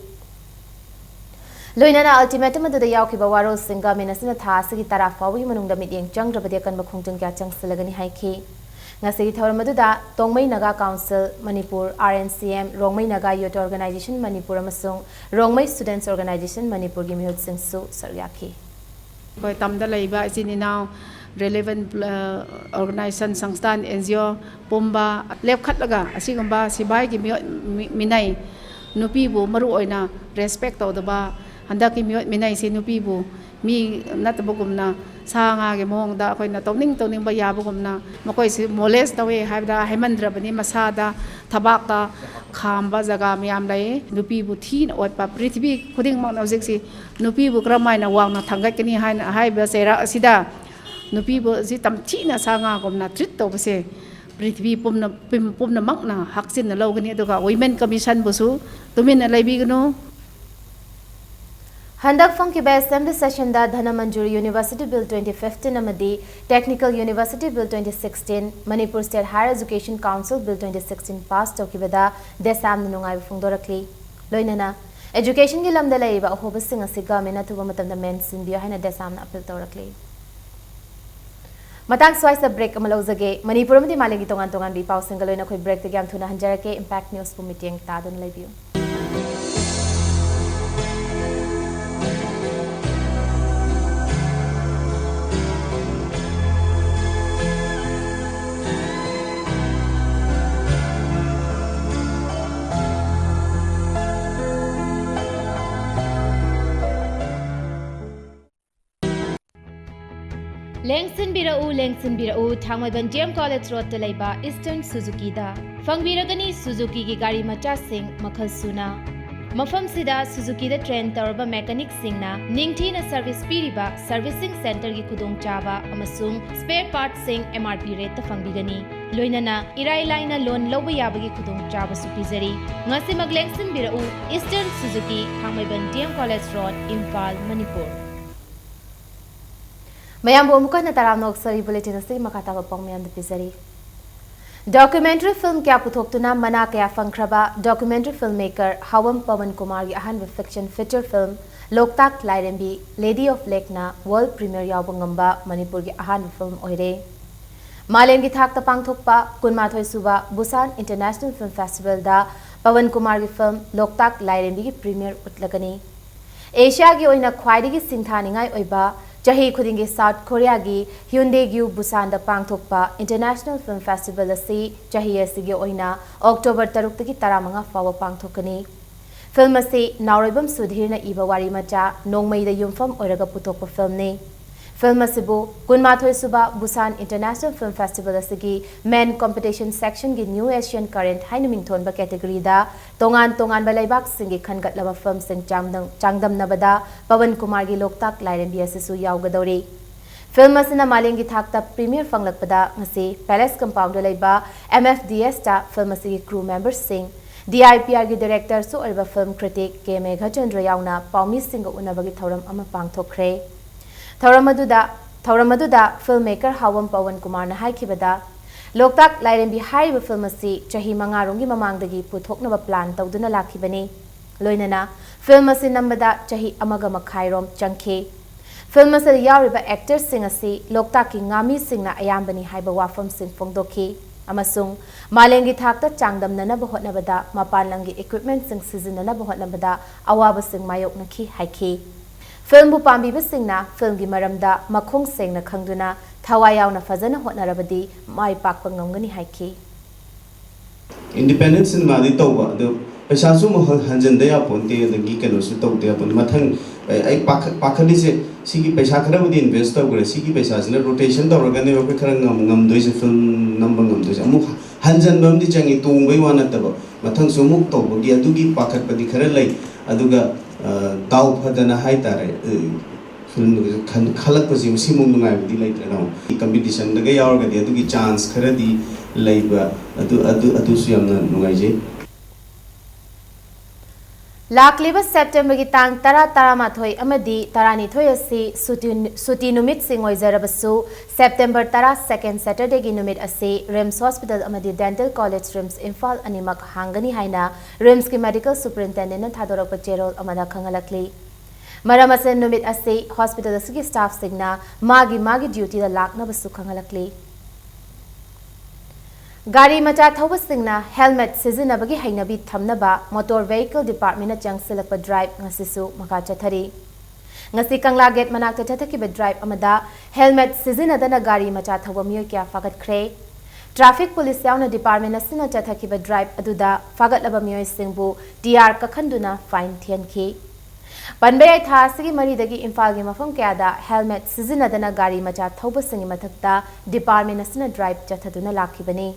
ꯂꯣꯏꯅꯅ ultimatum ꯑꯗꯨꯗ ꯌꯥꯎꯈꯤꯕ ꯋꯥꯔꯣꯜꯁꯤꯡꯒ ꯃꯤꯅꯁꯤꯅ ꯊꯥ ꯑꯁꯤꯒꯤ ꯇꯔꯥ ꯐꯥꯎꯕꯒꯤ ꯃꯅꯨꯡꯗ ꯃꯤꯠꯌꯦꯡ ꯆꯪꯗ꯭ꯔꯕꯗꯤ ꯑꯀꯟꯕ ꯈꯣꯡꯖꯪ ꯀꯌꯥ ꯆꯪꯁꯤꯜꯂꯒꯅꯤ ꯍꯥꯏꯈꯤ꯫ ꯉꯁꯤꯒꯤ ꯊꯧꯔꯝ ꯑꯗꯨꯗ ꯇꯣꯡꯃꯩ Naga council Manipur, R N C M, Rongmei Naga youth organisation Manipur ꯑꯃꯁꯨꯡ ꯔꯣꯡꯃꯩ ꯁ꯭ꯇꯨꯗꯦꯟꯠꯁ ꯑꯣꯔꯒꯅꯥꯏꯖꯦꯁꯟ ꯃꯅꯤꯄꯨꯔꯒꯤ ꯃꯤꯍꯨꯠꯁꯤꯡꯁꯨ ꯁꯔꯨꯛ ꯌꯥꯈꯤ꯫ ꯑꯩꯈꯣꯏ ꯇꯝꯗ ꯂꯩꯕ ꯏꯆꯤꯟ ꯏꯅꯥꯎ, relevant, ꯑ, organization, ꯁꯪꯁꯊꯥꯟ, N G O ꯄꯨꯝꯕ ꯂꯦꯞꯈꯠꯂꯒ ꯑꯁꯤꯒꯨꯝꯕ ꯁꯤꯐꯥꯏꯒꯤ ꯃꯤꯑꯣꯠ-, ꯃꯤ-, ꯃꯤꯅꯩ, ꯅꯨꯄꯤꯕꯨ ꯃꯔꯨ ꯑꯣꯏꯅ respect ꯇꯧꯗꯕ, ꯍꯟꯗꯛꯀꯤ ꯃꯤꯑꯣꯠ ꯃꯤꯅꯩꯁꯤ ꯅꯨꯄꯤꯕꯨ ꯃꯤ ꯅꯠꯇꯕꯒꯨꯝꯅ ꯁꯥ ꯉꯥꯒꯤ ꯃꯑꯣꯡꯗ ꯑꯩꯈꯣꯏꯅ ꯇꯧꯅꯤꯡ ꯇꯧꯅꯤꯡꯕ ꯌꯥꯕꯒꯨꯝꯅ ꯃꯈꯣꯏꯁꯤ molest ꯇꯧꯋꯦ ꯍꯥꯏꯕꯗ ꯍꯥꯏꯃꯟꯗ꯭ꯔꯕꯅꯤ, ꯃꯁꯥꯗ ꯊꯕꯥꯛꯇ ꯈꯥꯝꯕ ꯖꯒꯥ ꯃꯌꯥꯝ ꯂꯩ꯫ ꯅꯨꯄꯤꯕꯨ ꯊꯤꯅ ꯑꯣꯠꯄ, ꯄ꯭ꯔꯤꯊꯤꯕꯤ ꯈꯨꯗꯤꯡꯃꯛꯅ ꯍꯧꯖꯤꯛꯁꯤ ꯅꯨꯄꯤꯕꯨ ꯀꯔꯝꯍꯥꯏꯅ ꯋꯥꯡꯅ ꯊꯥꯡꯒꯠꯀꯅꯤ ꯍꯥꯏꯅ ꯍꯥꯏꯕ ꯆꯩꯔꯥꯛ ꯑꯁꯤꯗ ꯅꯨꯄꯤꯕꯨ ꯑꯁꯤ ꯇꯝꯊꯤꯅ ꯁꯥ ꯉꯥꯒꯨꯝꯅ treat ꯇꯧꯕꯁꯦ ꯄ꯭ꯔꯤꯊꯤꯕꯤ ꯄꯨꯝꯅ-, ꯄꯨꯝ-, ꯄꯨꯝꯅꯃꯛꯅ ꯍꯥꯛꯆꯤꯟꯅ ꯂꯧꯒꯅꯤ꯫ ꯑꯗꯨꯒ Women Commission ꯕꯨꯁꯨ ꯇꯨꯃꯤꯟꯅ ꯂꯩꯕꯤꯒꯅꯨ꯫ ꯍꯟꯗꯛ ꯐꯝꯈꯤꯕ Assembly session ꯗ Dhanamanjuri University Bill twenty fifteen ꯑꯃꯗꯤ Technical University Bill twenty sixteen, Manipur State Higher Education Council Bill twenty sixteen pass ꯇꯧꯈꯤꯕꯗ ꯗꯦꯁꯥꯝꯅ ꯅꯨꯡꯉꯥꯏꯕ ꯐꯣꯡꯗꯣꯔꯛꯂꯤ꯫ ꯂꯣꯏꯅꯅ education ꯒꯤ ꯂꯝꯗ ꯂꯩꯔꯤꯕ ꯑꯍꯣꯕꯁꯤꯡ ꯑꯁꯤ government ꯅ ꯑꯊꯨꯕ ꯃꯇꯝꯗ ꯃꯦꯟꯁꯤꯟꯕꯤꯌꯨ ꯍꯥꯏꯅ ꯗꯦꯁꯥꯝꯅ appeal ꯇꯧꯔꯛꯂꯤ꯫ ꯃꯇꯥꯡ ꯁ꯭ꯋꯥꯏꯁꯤꯗ break ꯑꯃ ꯂꯧꯖꯒꯦ꯫ ꯃꯅꯤꯄꯨꯔ ꯑꯃꯗꯤ ꯃꯥꯂꯦꯝꯒꯤ ꯇꯣꯉꯥꯟ ꯇꯣꯉꯥꯟꯕ ꯏ ꯄꯥꯎꯁꯤꯡꯒ ꯂꯣꯏꯅ ꯑꯩꯈꯣꯏ break ꯇꯒꯤ ꯌꯥꯝ ꯊꯨꯅ ꯍꯟꯖꯔꯛꯀꯦ꯫ Impact News ꯄꯨ ꯃꯤꯠꯌꯦꯡ ꯇꯥꯗꯨꯅ ꯂꯩꯕꯤꯌꯨ꯫ ꯂꯦꯡꯁꯤꯟꯕꯤꯔꯛꯎ, ꯂꯦꯡꯁꯤꯟꯕꯤꯔꯛꯎ, ꯊꯥꯡꯃꯩꯕꯟ D M College Road ꯇ ꯂꯩꯕ Eastern Suzuki ꯗ꯫ ꯐꯪꯕꯤꯔꯒꯅꯤ Suzuki ꯒꯤ ꯒꯥꯔꯤ ꯃꯆꯥꯁꯤꯡ ꯃꯈꯜ ꯁꯨꯅ꯫ ꯃꯐꯝꯁꯤꯗ Suzuki ꯗ train ꯇꯧꯔꯕ mechanic ꯁꯤꯡꯅ ꯅꯤꯡꯊꯤꯅ service ꯄꯤꯔꯤꯕ servicing center ꯒꯤ ꯈꯨꯗꯣꯡꯆꯥꯕ ꯑꯃꯁꯨꯡ spare parts ꯁꯤꯡ M R P rate ꯇ ꯐꯪꯕꯤꯒꯅꯤ꯫ ꯂꯣꯏꯅꯅ ꯏꯔꯥꯏ ꯂꯥꯏꯅ loan ꯂꯧꯕ ꯌꯥꯕꯒꯤ ꯈꯨꯗꯣꯡꯆꯥꯕꯁꯨ ꯄꯤꯖꯔꯤ꯫ ꯉꯁꯤꯃꯛ ꯂꯦꯡꯁꯤꯟꯕꯤꯔꯛꯎ, Eastern Suzuki, ꯊꯥꯡꯃꯩꯕꯟ D M College Road, Imphal, Manipur. ꯃꯌꯥꯝꯕꯨ ꯑꯃꯨꯛꯀ ꯍꯟꯅ ꯇꯔꯥꯝꯅ ꯑꯣꯛꯆꯔꯤ꯫ Bulletin ꯑꯁꯤꯒꯤ ꯃꯈꯥ ꯇꯥꯕ ꯄꯥꯎ ꯃꯌꯥꯝꯗ ꯄꯤꯖꯔꯤ꯫ Documentary film ꯀꯌꯥ ꯄꯨꯊꯣꯛꯇꯨꯅ ꯃꯅꯥ ꯀꯌꯥ ꯐꯪꯈ꯭ꯔꯕ documentary filmmaker ꯍꯥꯋꯝ ꯄꯋꯟ ꯀꯨꯃꯥꯔꯒꯤ ꯑꯍꯥꯟꯕ fiction feature film ꯂꯣꯛꯇꯥꯛ ꯂꯥꯏꯔꯦꯝꯕꯤ, Lady of Lakeꯅ world premiere ꯌꯥꯎꯕ ꯉꯝꯕ ꯃꯅꯤꯄꯨꯔꯒꯤ ꯑꯍꯥꯟꯕ film ꯑꯣꯏꯔꯦ꯫ ꯃꯥꯂꯦꯝꯒꯤ ꯊꯥꯛꯇ ꯄꯥꯡꯊꯣꯛꯄ ꯀꯨꯟꯃꯥꯊꯣꯏ ꯁꯨꯕ Busan International Film Festivalꯗ Pawan ꯀꯨꯃꯥꯔꯒꯤ film ꯂꯣꯛꯇꯥꯛ ꯂꯥꯏꯔꯦꯝꯕꯤꯒꯤ premiere ꯎꯠꯂꯒꯅꯤ꯫ ꯑꯦꯁꯤꯌꯥꯒꯤ ꯑꯣꯏꯅ ꯈ꯭ꯋꯥꯏꯗꯒꯤ ꯁꯤꯡꯊꯥꯅꯤꯡꯉꯥꯏ ꯑꯣꯏꯕ ꯆꯍꯤ ꯈꯨꯗꯤꯡꯒꯤ South Koreaꯒꯤ Hyundai-gyu Busanꯗ ꯄꯥꯡꯊꯣꯛꯄ International Film Festival ꯑꯁꯤ ꯆꯍꯤ ꯑꯁꯤꯒꯤ ꯑꯣꯏꯅ October ꯇꯔꯨꯛꯇꯒꯤ ꯇꯔꯥꯃꯉꯥ ꯐꯥꯎꯕ ꯄꯥꯡꯊꯣꯛꯀꯅꯤ꯫ Film ꯑꯁꯤ ꯅꯥꯎꯔꯣꯏꯕꯝ ꯁꯨꯙꯤꯔꯅ ꯏꯕ ꯋꯥꯔꯤ ꯃꯆꯥ ꯅꯣꯡꯃꯩꯗ ꯌꯨꯝꯐꯝ ꯑꯣꯏꯔꯒ ꯄꯨꯊꯣꯛꯄ filmꯅꯤ꯫ Film ꯑꯁꯤꯕꯨ ꯀꯨꯟꯃꯥꯊꯣꯏ ꯁꯨꯕ Busan International Film Festival ꯑꯁꯤꯒꯤ Men Competition Sectionꯒꯤ New Asian Current ꯍꯥꯏꯅ ꯃꯤꯡꯊꯣꯟꯕ categoryꯗ ꯇꯣꯉꯥꯟ ꯇꯣꯉꯥꯟꯕ ꯂꯩꯕꯥꯛꯁꯤꯡꯒꯤ ꯈꯟꯒꯠꯂꯕ filmꯁꯤꯡ ꯆꯥꯡꯗꯝ-, ꯆꯥꯡꯗꯝꯅꯕꯗ ꯄꯋꯟ ꯀꯨꯃꯥꯔꯒꯤ ꯂꯣꯛꯇꯥꯛ ꯂꯥꯏꯔꯦꯝꯕꯤ ꯑꯁꯤꯁꯨ ꯌꯥꯎꯒꯗꯧꯔꯤ꯫ Film ꯑꯁꯤꯅ ꯃꯥꯂꯦꯝꯒꯤ ꯊꯥꯛꯇ premiere ꯐꯪꯂꯛꯄꯗ ꯉꯁꯤ Palace Compoundꯗ ꯂꯩꯕ M F D Sꯇ film ꯑꯁꯤꯒꯤ crew memberꯁꯤꯡ, D I P Rꯒꯤ directorꯁꯨ ꯑꯣꯏꯔꯤꯕ film critic K ꯃꯦꯘꯆꯟꯗ꯭ꯔ ꯌꯥꯎꯅ ꯄꯥꯎꯃꯤꯁꯤꯡꯒ ꯎꯅꯕꯒꯤ ꯊꯧꯔꯝ ꯑꯃ ꯄꯥꯡꯊꯣꯛꯈ꯭ꯔꯦ꯫ ꯊꯧꯔꯝ ꯑꯗꯨꯗ, ꯊꯧꯔꯝ ꯑꯗꯨꯗ filmmaker ꯍꯥꯋꯝ ꯄꯋꯟ ꯀꯨꯃꯥꯔꯅ ꯍꯥꯏꯈꯤꯕꯗ, ꯂꯣꯛꯇꯥꯛ ꯂꯥꯏꯔꯦꯝꯕꯤ ꯍꯥꯏꯔꯤꯕ film ꯑꯁꯤ ꯆꯍꯤ ꯃꯉꯥꯔꯣꯝꯒꯤ ꯃꯃꯥꯡꯗꯒꯤ ꯄꯨꯊꯣꯛꯅꯕ plan ꯇꯧꯗꯨꯅ ꯂꯥꯛꯈꯤꯕꯅꯤ꯫ ꯂꯣꯏꯅꯅ film ꯑꯁꯤ ꯅꯝꯕꯗ ꯆꯍꯤ ꯑꯃꯒ ꯃꯈꯥꯏꯔꯣꯝ ꯆꯪꯈꯤ꯫ Film ꯑꯁꯤꯗ ꯌꯥꯎꯔꯤꯕ actorꯁꯤꯡ ꯑꯁꯤ ꯂꯣꯛꯇꯥꯛꯀꯤ ꯉꯥꯃꯤꯁꯤꯡꯅ ꯑꯌꯥꯝꯕꯅꯤ ꯍꯥꯏꯕ ꯋꯥꯐꯝꯁꯤꯡ ꯐꯣꯡꯗꯣꯛꯈꯤ ꯑꯃꯁꯨꯡ ꯃꯥꯂꯦꯝꯒꯤ ꯊꯥꯛꯇ ꯆꯥꯡꯗꯝꯅꯅꯕ ꯍꯣꯠꯅꯕꯗ ꯃꯄꯥꯟ ꯂꯝꯒꯤ equipmentꯁꯤꯡ ꯁꯤꯖꯤꯟꯅꯅꯕ ꯍꯣꯠꯅꯕꯗ ꯑꯋꯥꯕꯁꯤꯡ ꯃꯥꯌꯣꯛꯅꯈꯤ ꯍꯥꯏꯈꯤ꯫ Filmꯕꯨ ꯄꯥꯝꯕꯤꯕꯁꯤꯡꯅ filmꯒꯤ ꯃꯔꯝꯗ ꯃꯈꯣꯡ ꯁꯦꯡꯅ ꯈꯪꯗꯨꯅ ꯊꯋꯥꯏ ꯌꯥꯎꯅ ꯐꯖꯅ ꯍꯣꯠꯅꯔꯕꯗꯤ ꯃꯥꯏ ꯄꯥꯛꯄ ꯉꯝꯒꯅꯤ ꯍꯥꯏꯈꯤ꯫ Independent cinemaꯗꯤ ꯇꯧꯕ, ꯑꯗꯣ ꯄꯩꯁꯥꯁꯨ ꯑꯃꯨꯛ ꯍꯟ-, ꯍꯟꯖꯟꯗ ꯌꯥꯄꯣꯟꯇꯦ, ꯑꯗꯒꯤ ꯀꯩꯅꯣꯁꯨ ꯇꯧꯗ ꯌꯥꯄꯣꯟꯇꯦ꯫ ꯃꯊꯪ ꯑꯩ, ꯑꯩ ꯄꯥꯈꯠ-, ꯄꯥꯈꯠꯂꯤꯁꯦ, ꯁꯤꯒꯤ ꯄꯩꯁꯥ ꯈꯔꯕꯨꯗꯤ invest ꯇꯧꯈ꯭ꯔꯦ, ꯁꯤꯒꯤ ꯄꯩꯁꯥꯁꯤꯅ rotationꯗ ꯇꯧꯔꯒꯅꯦꯕ ꯑꯩꯈꯣꯏ ꯈꯔ ꯉꯝ-, ꯉꯝꯗꯣꯏꯁꯦ, film ꯅꯝꯕ ꯉꯝꯗꯣꯏꯁꯦ꯫ ꯑꯃꯨꯛ ꯍꯟꯖꯟꯕ ꯑꯃꯗꯤ ꯆꯪꯉꯤ, ꯇꯣꯡꯕꯩ ꯋꯥ ꯅꯠꯇꯕ, ꯃꯊꯪꯁꯨ ꯑꯃꯨꯛ ꯇꯧꯕꯒꯤ ꯑꯗꯨꯒꯤ ꯄꯥꯈꯠꯄꯗꯤ ꯈꯔ ꯂꯩ꯫ ꯑꯗꯨꯒ, ꯑ, ꯗꯥꯎ ꯐꯗꯅ ꯍꯥꯏꯇꯥꯔꯦ, ꯑ, film ꯈꯟ-, ꯈꯜꯂꯛꯄꯁꯦ ꯁꯤꯃꯨꯛ ꯅꯨꯡꯉꯥꯏꯕꯗꯤ ꯂꯩꯇ꯭ꯔꯦ꯫ ꯅꯃꯨꯛ competitionꯗꯒ ꯌꯥꯎꯔꯒꯗꯤ ꯑꯗꯨꯒꯤ chance ꯈꯔꯗꯤ ꯂꯩꯕ, ꯑꯗꯨ, ꯑꯗꯨ, ꯑꯗꯨꯁꯨ ꯌꯥꯝꯅ ꯅꯨꯡꯉꯥꯏꯖꯩ꯫ ꯂꯥꯛꯂꯤꯕ ꯁꯦꯞꯇꯦꯝꯕꯔꯒꯤ ꯇꯥꯡ ꯇꯔꯥ, ꯇꯔꯥꯃꯥꯊꯣꯏ ꯑꯃꯗꯤ ꯇꯔꯥꯅꯤꯊꯣꯏ ꯑꯁꯤ ꯁꯨꯇꯤ, ꯁꯨꯇꯤ ꯅꯨꯃꯤꯠꯁꯤꯡ ꯑꯣꯏꯖꯔꯕꯁꯨ, ꯁꯦꯞꯇꯦꯝꯕꯔ ꯇꯔꯥ, second Saturdayꯒꯤ ꯅꯨꯃꯤꯠ ꯑꯁꯤ RIMS Hospital ꯑꯃꯗꯤ Dental College RIMS ꯏꯝꯐꯥꯜ ꯑꯅꯤꯃꯛ ꯍꯥꯡꯒꯅꯤ ꯍꯥꯏꯅ RIMSꯀꯤ Medical Superintendentꯅ ꯊꯥꯗꯣꯔꯛꯄ ꯆꯦꯔꯣꯜ ꯑꯃꯗ ꯈꯪꯍꯜꯂꯛꯂꯤ꯫ ꯃꯔꯝ ꯑꯁꯤꯅ ꯅꯨꯃꯤꯠ ꯑꯁꯤ hospital ꯑꯁꯤꯒꯤ staffꯁꯤꯡꯅ ꯃꯥꯒꯤ ꯃꯥꯒꯤ dutyꯗ ꯂꯥꯛꯅꯕꯁꯨ ꯈꯪꯍꯜꯂꯛꯂꯤ꯫ ꯒꯥꯔꯤ ꯃꯆꯥ ꯊꯧꯕꯁꯤꯡꯅ helmet ꯁꯤꯖꯤꯟꯅꯕꯒꯤ ꯍꯩꯅꯕꯤ ꯊꯝꯅꯕ Motor Vehicle Departmentꯅ ꯆꯪꯁꯤꯜꯂꯛꯄ drive ꯉꯁꯤꯁꯨ ꯃꯈꯥ ꯆꯠꯊꯔꯤ꯫ ꯉꯁꯤ ꯀꯪꯂꯥ gate ꯃꯅꯥꯛꯇ ꯆꯠꯊꯈꯤꯕ drive ꯑꯃꯗ helmet ꯁꯤꯖꯤꯟꯅꯗꯅ ꯒꯥꯔꯤ ꯃꯆꯥ ꯊꯧꯕ ꯃꯤꯑꯣꯏ ꯀꯌꯥ ꯐꯥꯒꯠꯈ꯭ꯔꯦ꯫ Traffic Police ꯌꯥꯎꯅ department ꯑꯁꯤꯅ ꯆꯠꯊꯈꯤꯕ drive ꯑꯗꯨꯗ ꯐꯥꯒꯠꯂꯕ ꯃꯤꯑꯣꯏꯁꯤꯡꯕꯨ TR ꯀꯛꯍꯟꯗꯨꯅ fine ꯊꯤꯍꯟꯈꯤ꯫ ꯄꯟꯕ ꯌꯥꯏ, ꯊꯥ ꯑꯁꯤꯒꯤ ꯃꯔꯤꯗꯒꯤ ꯏꯝꯐꯥꯜꯒꯤ ꯃꯐꯝ ꯀꯌꯥꯗ helmet ꯁꯤꯖꯤꯟꯅꯗꯅ ꯒꯥꯔꯤ ꯃꯆꯥ ꯊꯧꯕꯁꯤꯡꯒꯤ ꯃꯊꯛꯇ department ꯑꯁꯤꯅ drive ꯆꯠꯊꯗꯨꯅ ꯂꯥꯛꯈꯤꯕꯅꯤ꯫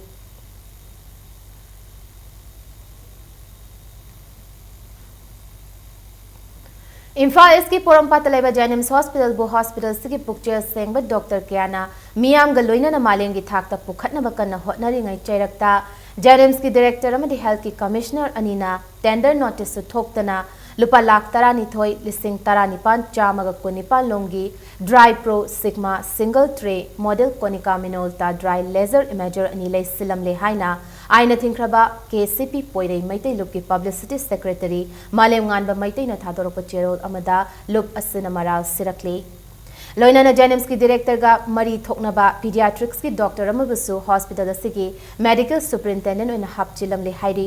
ꯏꯝꯐꯥꯜ ꯏꯁꯀꯤ ꯄꯣꯔꯣꯝꯄꯥꯠꯇ ꯂꯩꯕ JNIMS Hospitalꯕꯨ hospitalꯁꯤꯒꯤ ꯄꯨꯛꯆꯦꯜ ꯁꯦꯡꯕ doctor ꯀꯌꯥꯅ ꯃꯤꯌꯥꯝꯒ ꯂꯣꯏꯅꯅ ꯃꯥꯂꯦꯝꯒꯤ ꯊꯥꯛꯇ ꯄꯨꯈꯠꯅꯕ ꯀꯟꯅ ꯍꯣꯠꯅꯔꯤꯉꯩ ꯆꯩꯔꯛꯇ, JNIMSꯀꯤ director ꯑꯃꯗꯤ healthꯀꯤ commissioner ꯑꯅꯤꯅ tender noticeꯁꯨ ꯊꯣꯛꯇꯅ ꯂꯨꯄꯥ ꯂꯥꯈ ꯇꯔꯥꯅꯤꯊꯣꯏ ꯂꯤꯁꯤꯡ ꯇꯔꯥꯅꯤꯄꯥꯟ ꯆꯥꯝꯃꯒ ꯀꯨꯟꯅꯤꯄꯥꯟ ꯂꯣꯝꯒꯤ Dry Pro Sigma single tray model Konica Minolta dry laser imager ꯑꯅꯤ ꯂꯩꯁꯤꯜꯂꯝꯂꯦ ꯍꯥꯏꯅ ꯑꯥꯏꯟꯅ ꯊꯤꯡꯈ꯭ꯔꯕ KCP ꯄꯣꯏꯔꯩ ꯃꯩꯇꯩ ꯂꯨꯞꯀꯤ publicity secretary ꯃꯥꯂꯦꯝꯉꯥꯟꯕ ꯃꯩꯇꯩꯅ ꯊꯥꯗꯣꯔꯛꯄ ꯆꯦꯔꯣꯜ ꯑꯃꯗ ꯂꯨꯞ ꯑꯁꯤꯅ ꯃꯔꯥꯜ ꯁꯤꯔꯛꯂꯤ꯫ ꯂꯣꯏꯅꯅ JNIMSꯀꯤ directorꯒ ꯃꯔꯤ ꯊꯣꯛꯅꯕ pediatricsꯀꯤ doctor ꯑꯃꯕꯨꯁꯨ hospital ꯑꯁꯤꯒꯤ medical superintendent ꯑꯣꯏꯅ ꯍꯥꯞꯆꯤꯜꯂꯝꯂꯦ ꯍꯥꯏꯔꯤ꯫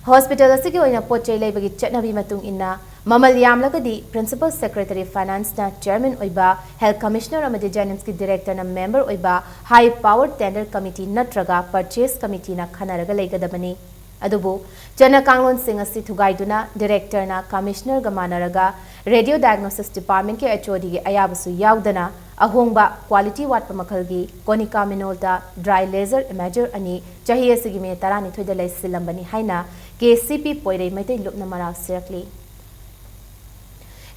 Hospital ꯑꯁꯤꯒꯤ ꯑꯣꯏꯅ ꯄꯣꯠ ꯆꯩ ꯂꯩꯕꯒꯤ ꯆꯠꯅꯕꯤ ꯃꯇꯨꯡ ꯏꯟꯅ, ꯃꯃꯜ ꯌꯥꯝꯂꯒꯗꯤ Principal Secretary Financeꯅ chairman ꯑꯣꯏꯕ health commissioner ꯑꯃꯗꯤ JNIMSꯀꯤ directorꯅ member ꯑꯣꯏꯕ high power tender committee ꯅꯠꯇ꯭ꯔꯒ purchase committeeꯅ ꯈꯟꯅꯔꯒ ꯂꯩꯒꯗꯕꯅꯤ꯫ ꯑꯗꯨꯕꯨ ꯆꯠꯅ ꯀꯥꯡꯂꯣꯟꯁꯤꯡ ꯑꯁꯤ ꯊꯨꯒꯥꯏꯗꯨꯅ directorꯅ commissionerꯒ ꯃꯥꯟꯅꯔꯒ radio diagnosis departmentꯀꯤ HODꯒꯤ ꯑꯌꯥꯕꯁꯨ ꯌꯥꯎꯗꯅ ꯑꯍꯣꯡꯕ quality ꯋꯥꯠꯄ ꯃꯈꯜꯒꯤ Konica Minolta dry laser imager ꯑꯅꯤ ꯆꯍꯤ ꯑꯁꯤꯒꯤ ꯃꯦ ꯇꯔꯥꯅꯤꯊꯣꯏꯗ ꯂꯩꯁꯤꯜꯂꯝꯕꯅꯤ ꯍꯥꯏꯅ KCP ꯄꯣꯏꯔꯩ ꯃꯩꯇꯩ ꯂꯨꯞꯅ ꯃꯔꯥꯜ ꯁꯤꯔꯛꯂꯤ꯫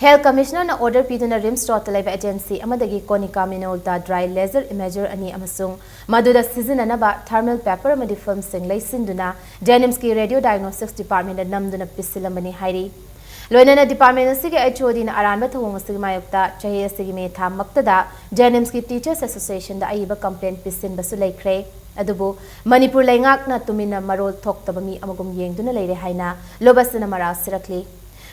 Health Commissioner-ꯅ order ꯄꯤꯗꯨꯅ RIMS Road-ꯇ ꯂꯩꯕ agency ꯑꯃꯗꯒꯤ Konica Minolta dry laser imager ꯑꯅꯤ ꯑꯃꯁꯨꯡ ꯃꯗꯨꯗ ꯁꯤꯖꯤꯟꯅꯅꯕ thermal paper ꯑꯃꯗꯤ film-ꯁꯤꯡ ꯂꯩꯁꯤꯟꯗꯨꯅ JNIMS-ꯀꯤ Radio Diagnostics Department-ꯇ ꯅꯝꯗꯨꯅ ꯄꯤꯁꯤꯜꯂꯝꯕꯅꯤ ꯍꯥꯏꯔꯤ꯫ ꯂꯣꯏꯅꯅ department ꯑꯁꯤꯒꯤ HOD-ꯅ ꯑꯔꯥꯟꯕ ꯊꯧꯑꯣꯡ ꯑꯁꯤꯒꯤ ꯃꯥꯌꯣꯛꯇ ꯆꯍꯤ ꯑꯁꯤꯒꯤ ꯃꯦ ꯊꯥ ꯃꯛꯇꯗ JNIMS-ꯀꯤ Teachers Association-ꯗ ꯑꯏꯕ complaint ꯄꯤꯁꯤꯟꯕꯁꯨ ꯂꯩꯈ꯭ꯔꯦ꯫ ꯑꯗꯨꯕꯨ ꯃꯅꯤꯄꯨꯔ ꯂꯩꯉꯥꯛꯅ ꯇꯨꯃꯤꯟꯅ ꯃꯔꯣꯜ ꯊꯣꯛꯇꯕ ꯃꯤ ꯑꯃꯒꯨꯝ ꯌꯦꯡꯗꯨꯅ ꯂꯩꯔꯦ ꯍꯥꯏꯅ ꯂꯨꯕꯁꯤꯅ ꯃꯔꯥꯜ ꯁꯤꯔꯛꯂꯤ꯫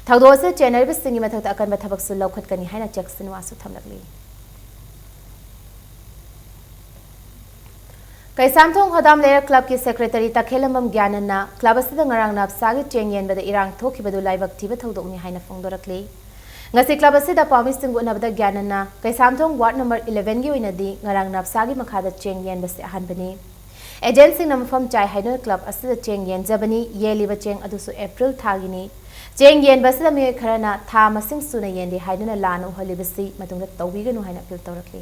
ꯊꯧꯗꯣꯛ ꯑꯁꯤꯗ ꯆꯦꯟꯅꯔꯤꯕꯁꯤꯡꯒꯤ ꯃꯊꯛꯇ ꯑꯀꯟꯕ ꯊꯕꯛꯁꯨ ꯂꯧꯈꯠꯀꯅꯤ ꯍꯥꯏꯅ ꯆꯦꯛꯁꯤꯟꯋꯥꯁꯨ ꯊꯝꯂꯛꯂꯤ꯫ ꯀꯩꯁꯥꯝꯊꯣꯡ ꯍꯣꯗꯥꯝ ꯂꯩꯔꯛ club-ꯀꯤ secretary ꯇꯈꯦꯜꯂꯝꯕꯝ ꯒ꯭ꯌꯥꯅꯟꯅ club ꯑꯁꯤꯗ ꯉꯔꯥꯡ ꯅꯞꯁꯥꯒꯤ ꯆꯦꯡ ꯌꯦꯟꯕꯗ ꯏꯔꯥꯡ ꯊꯣꯛꯈꯤꯕꯗꯨ ꯂꯥꯏꯕꯛ ꯊꯤꯕ ꯊꯧꯗꯣꯛꯅꯤ ꯍꯥꯏꯅ ꯐꯣꯡꯗꯣꯔꯛꯂꯤ꯫ ꯉꯁꯤ club ꯑꯁꯤꯗ ꯄꯥꯎꯃꯤꯁꯤꯡꯕꯨ ꯎꯅꯕꯗ ꯒ꯭ꯌꯥꯅꯟꯅ ꯀꯩꯁꯥꯝꯊꯣꯡ ward number eleven-ꯒꯤ ꯑꯣꯏꯅꯗꯤ ꯉꯔꯥꯡ ꯅꯞꯁꯥꯒꯤ ꯃꯈꯥꯗ ꯆꯦꯡ ꯌꯦꯟꯕꯁꯤ ꯑꯍꯥꯟꯕꯅꯤ꯫ Agent-ꯁꯤꯡꯅ ꯃꯐꯝ ꯆꯥꯏ ꯍꯥꯏꯗꯨꯅ club ꯑꯁꯤꯗ ꯆꯦꯡ ꯌꯦꯟꯖꯕꯅꯤ꯫ ꯌꯦꯜꯂꯤꯕ ꯆꯦꯡ ꯑꯗꯨꯁꯨ April ꯊꯥꯒꯤꯅꯤ꯫ ꯆꯦꯡ ꯌꯦꯟꯕ ꯑꯁꯤꯗ ꯃꯤꯑꯣꯏ ꯈꯔꯅ ꯊꯥ ꯃꯁꯤꯡ ꯁꯨꯅ ꯌꯦꯟꯗꯦ ꯍꯥꯏꯗꯨꯅ ꯂꯥꯟꯅ ꯎꯍꯜꯂꯤꯕꯁꯤ ꯃꯇꯨꯡꯗ ꯇꯧꯕꯤꯒꯅꯨ ꯍꯥꯏꯅ appeal ꯇꯧꯔꯛꯂꯤ꯫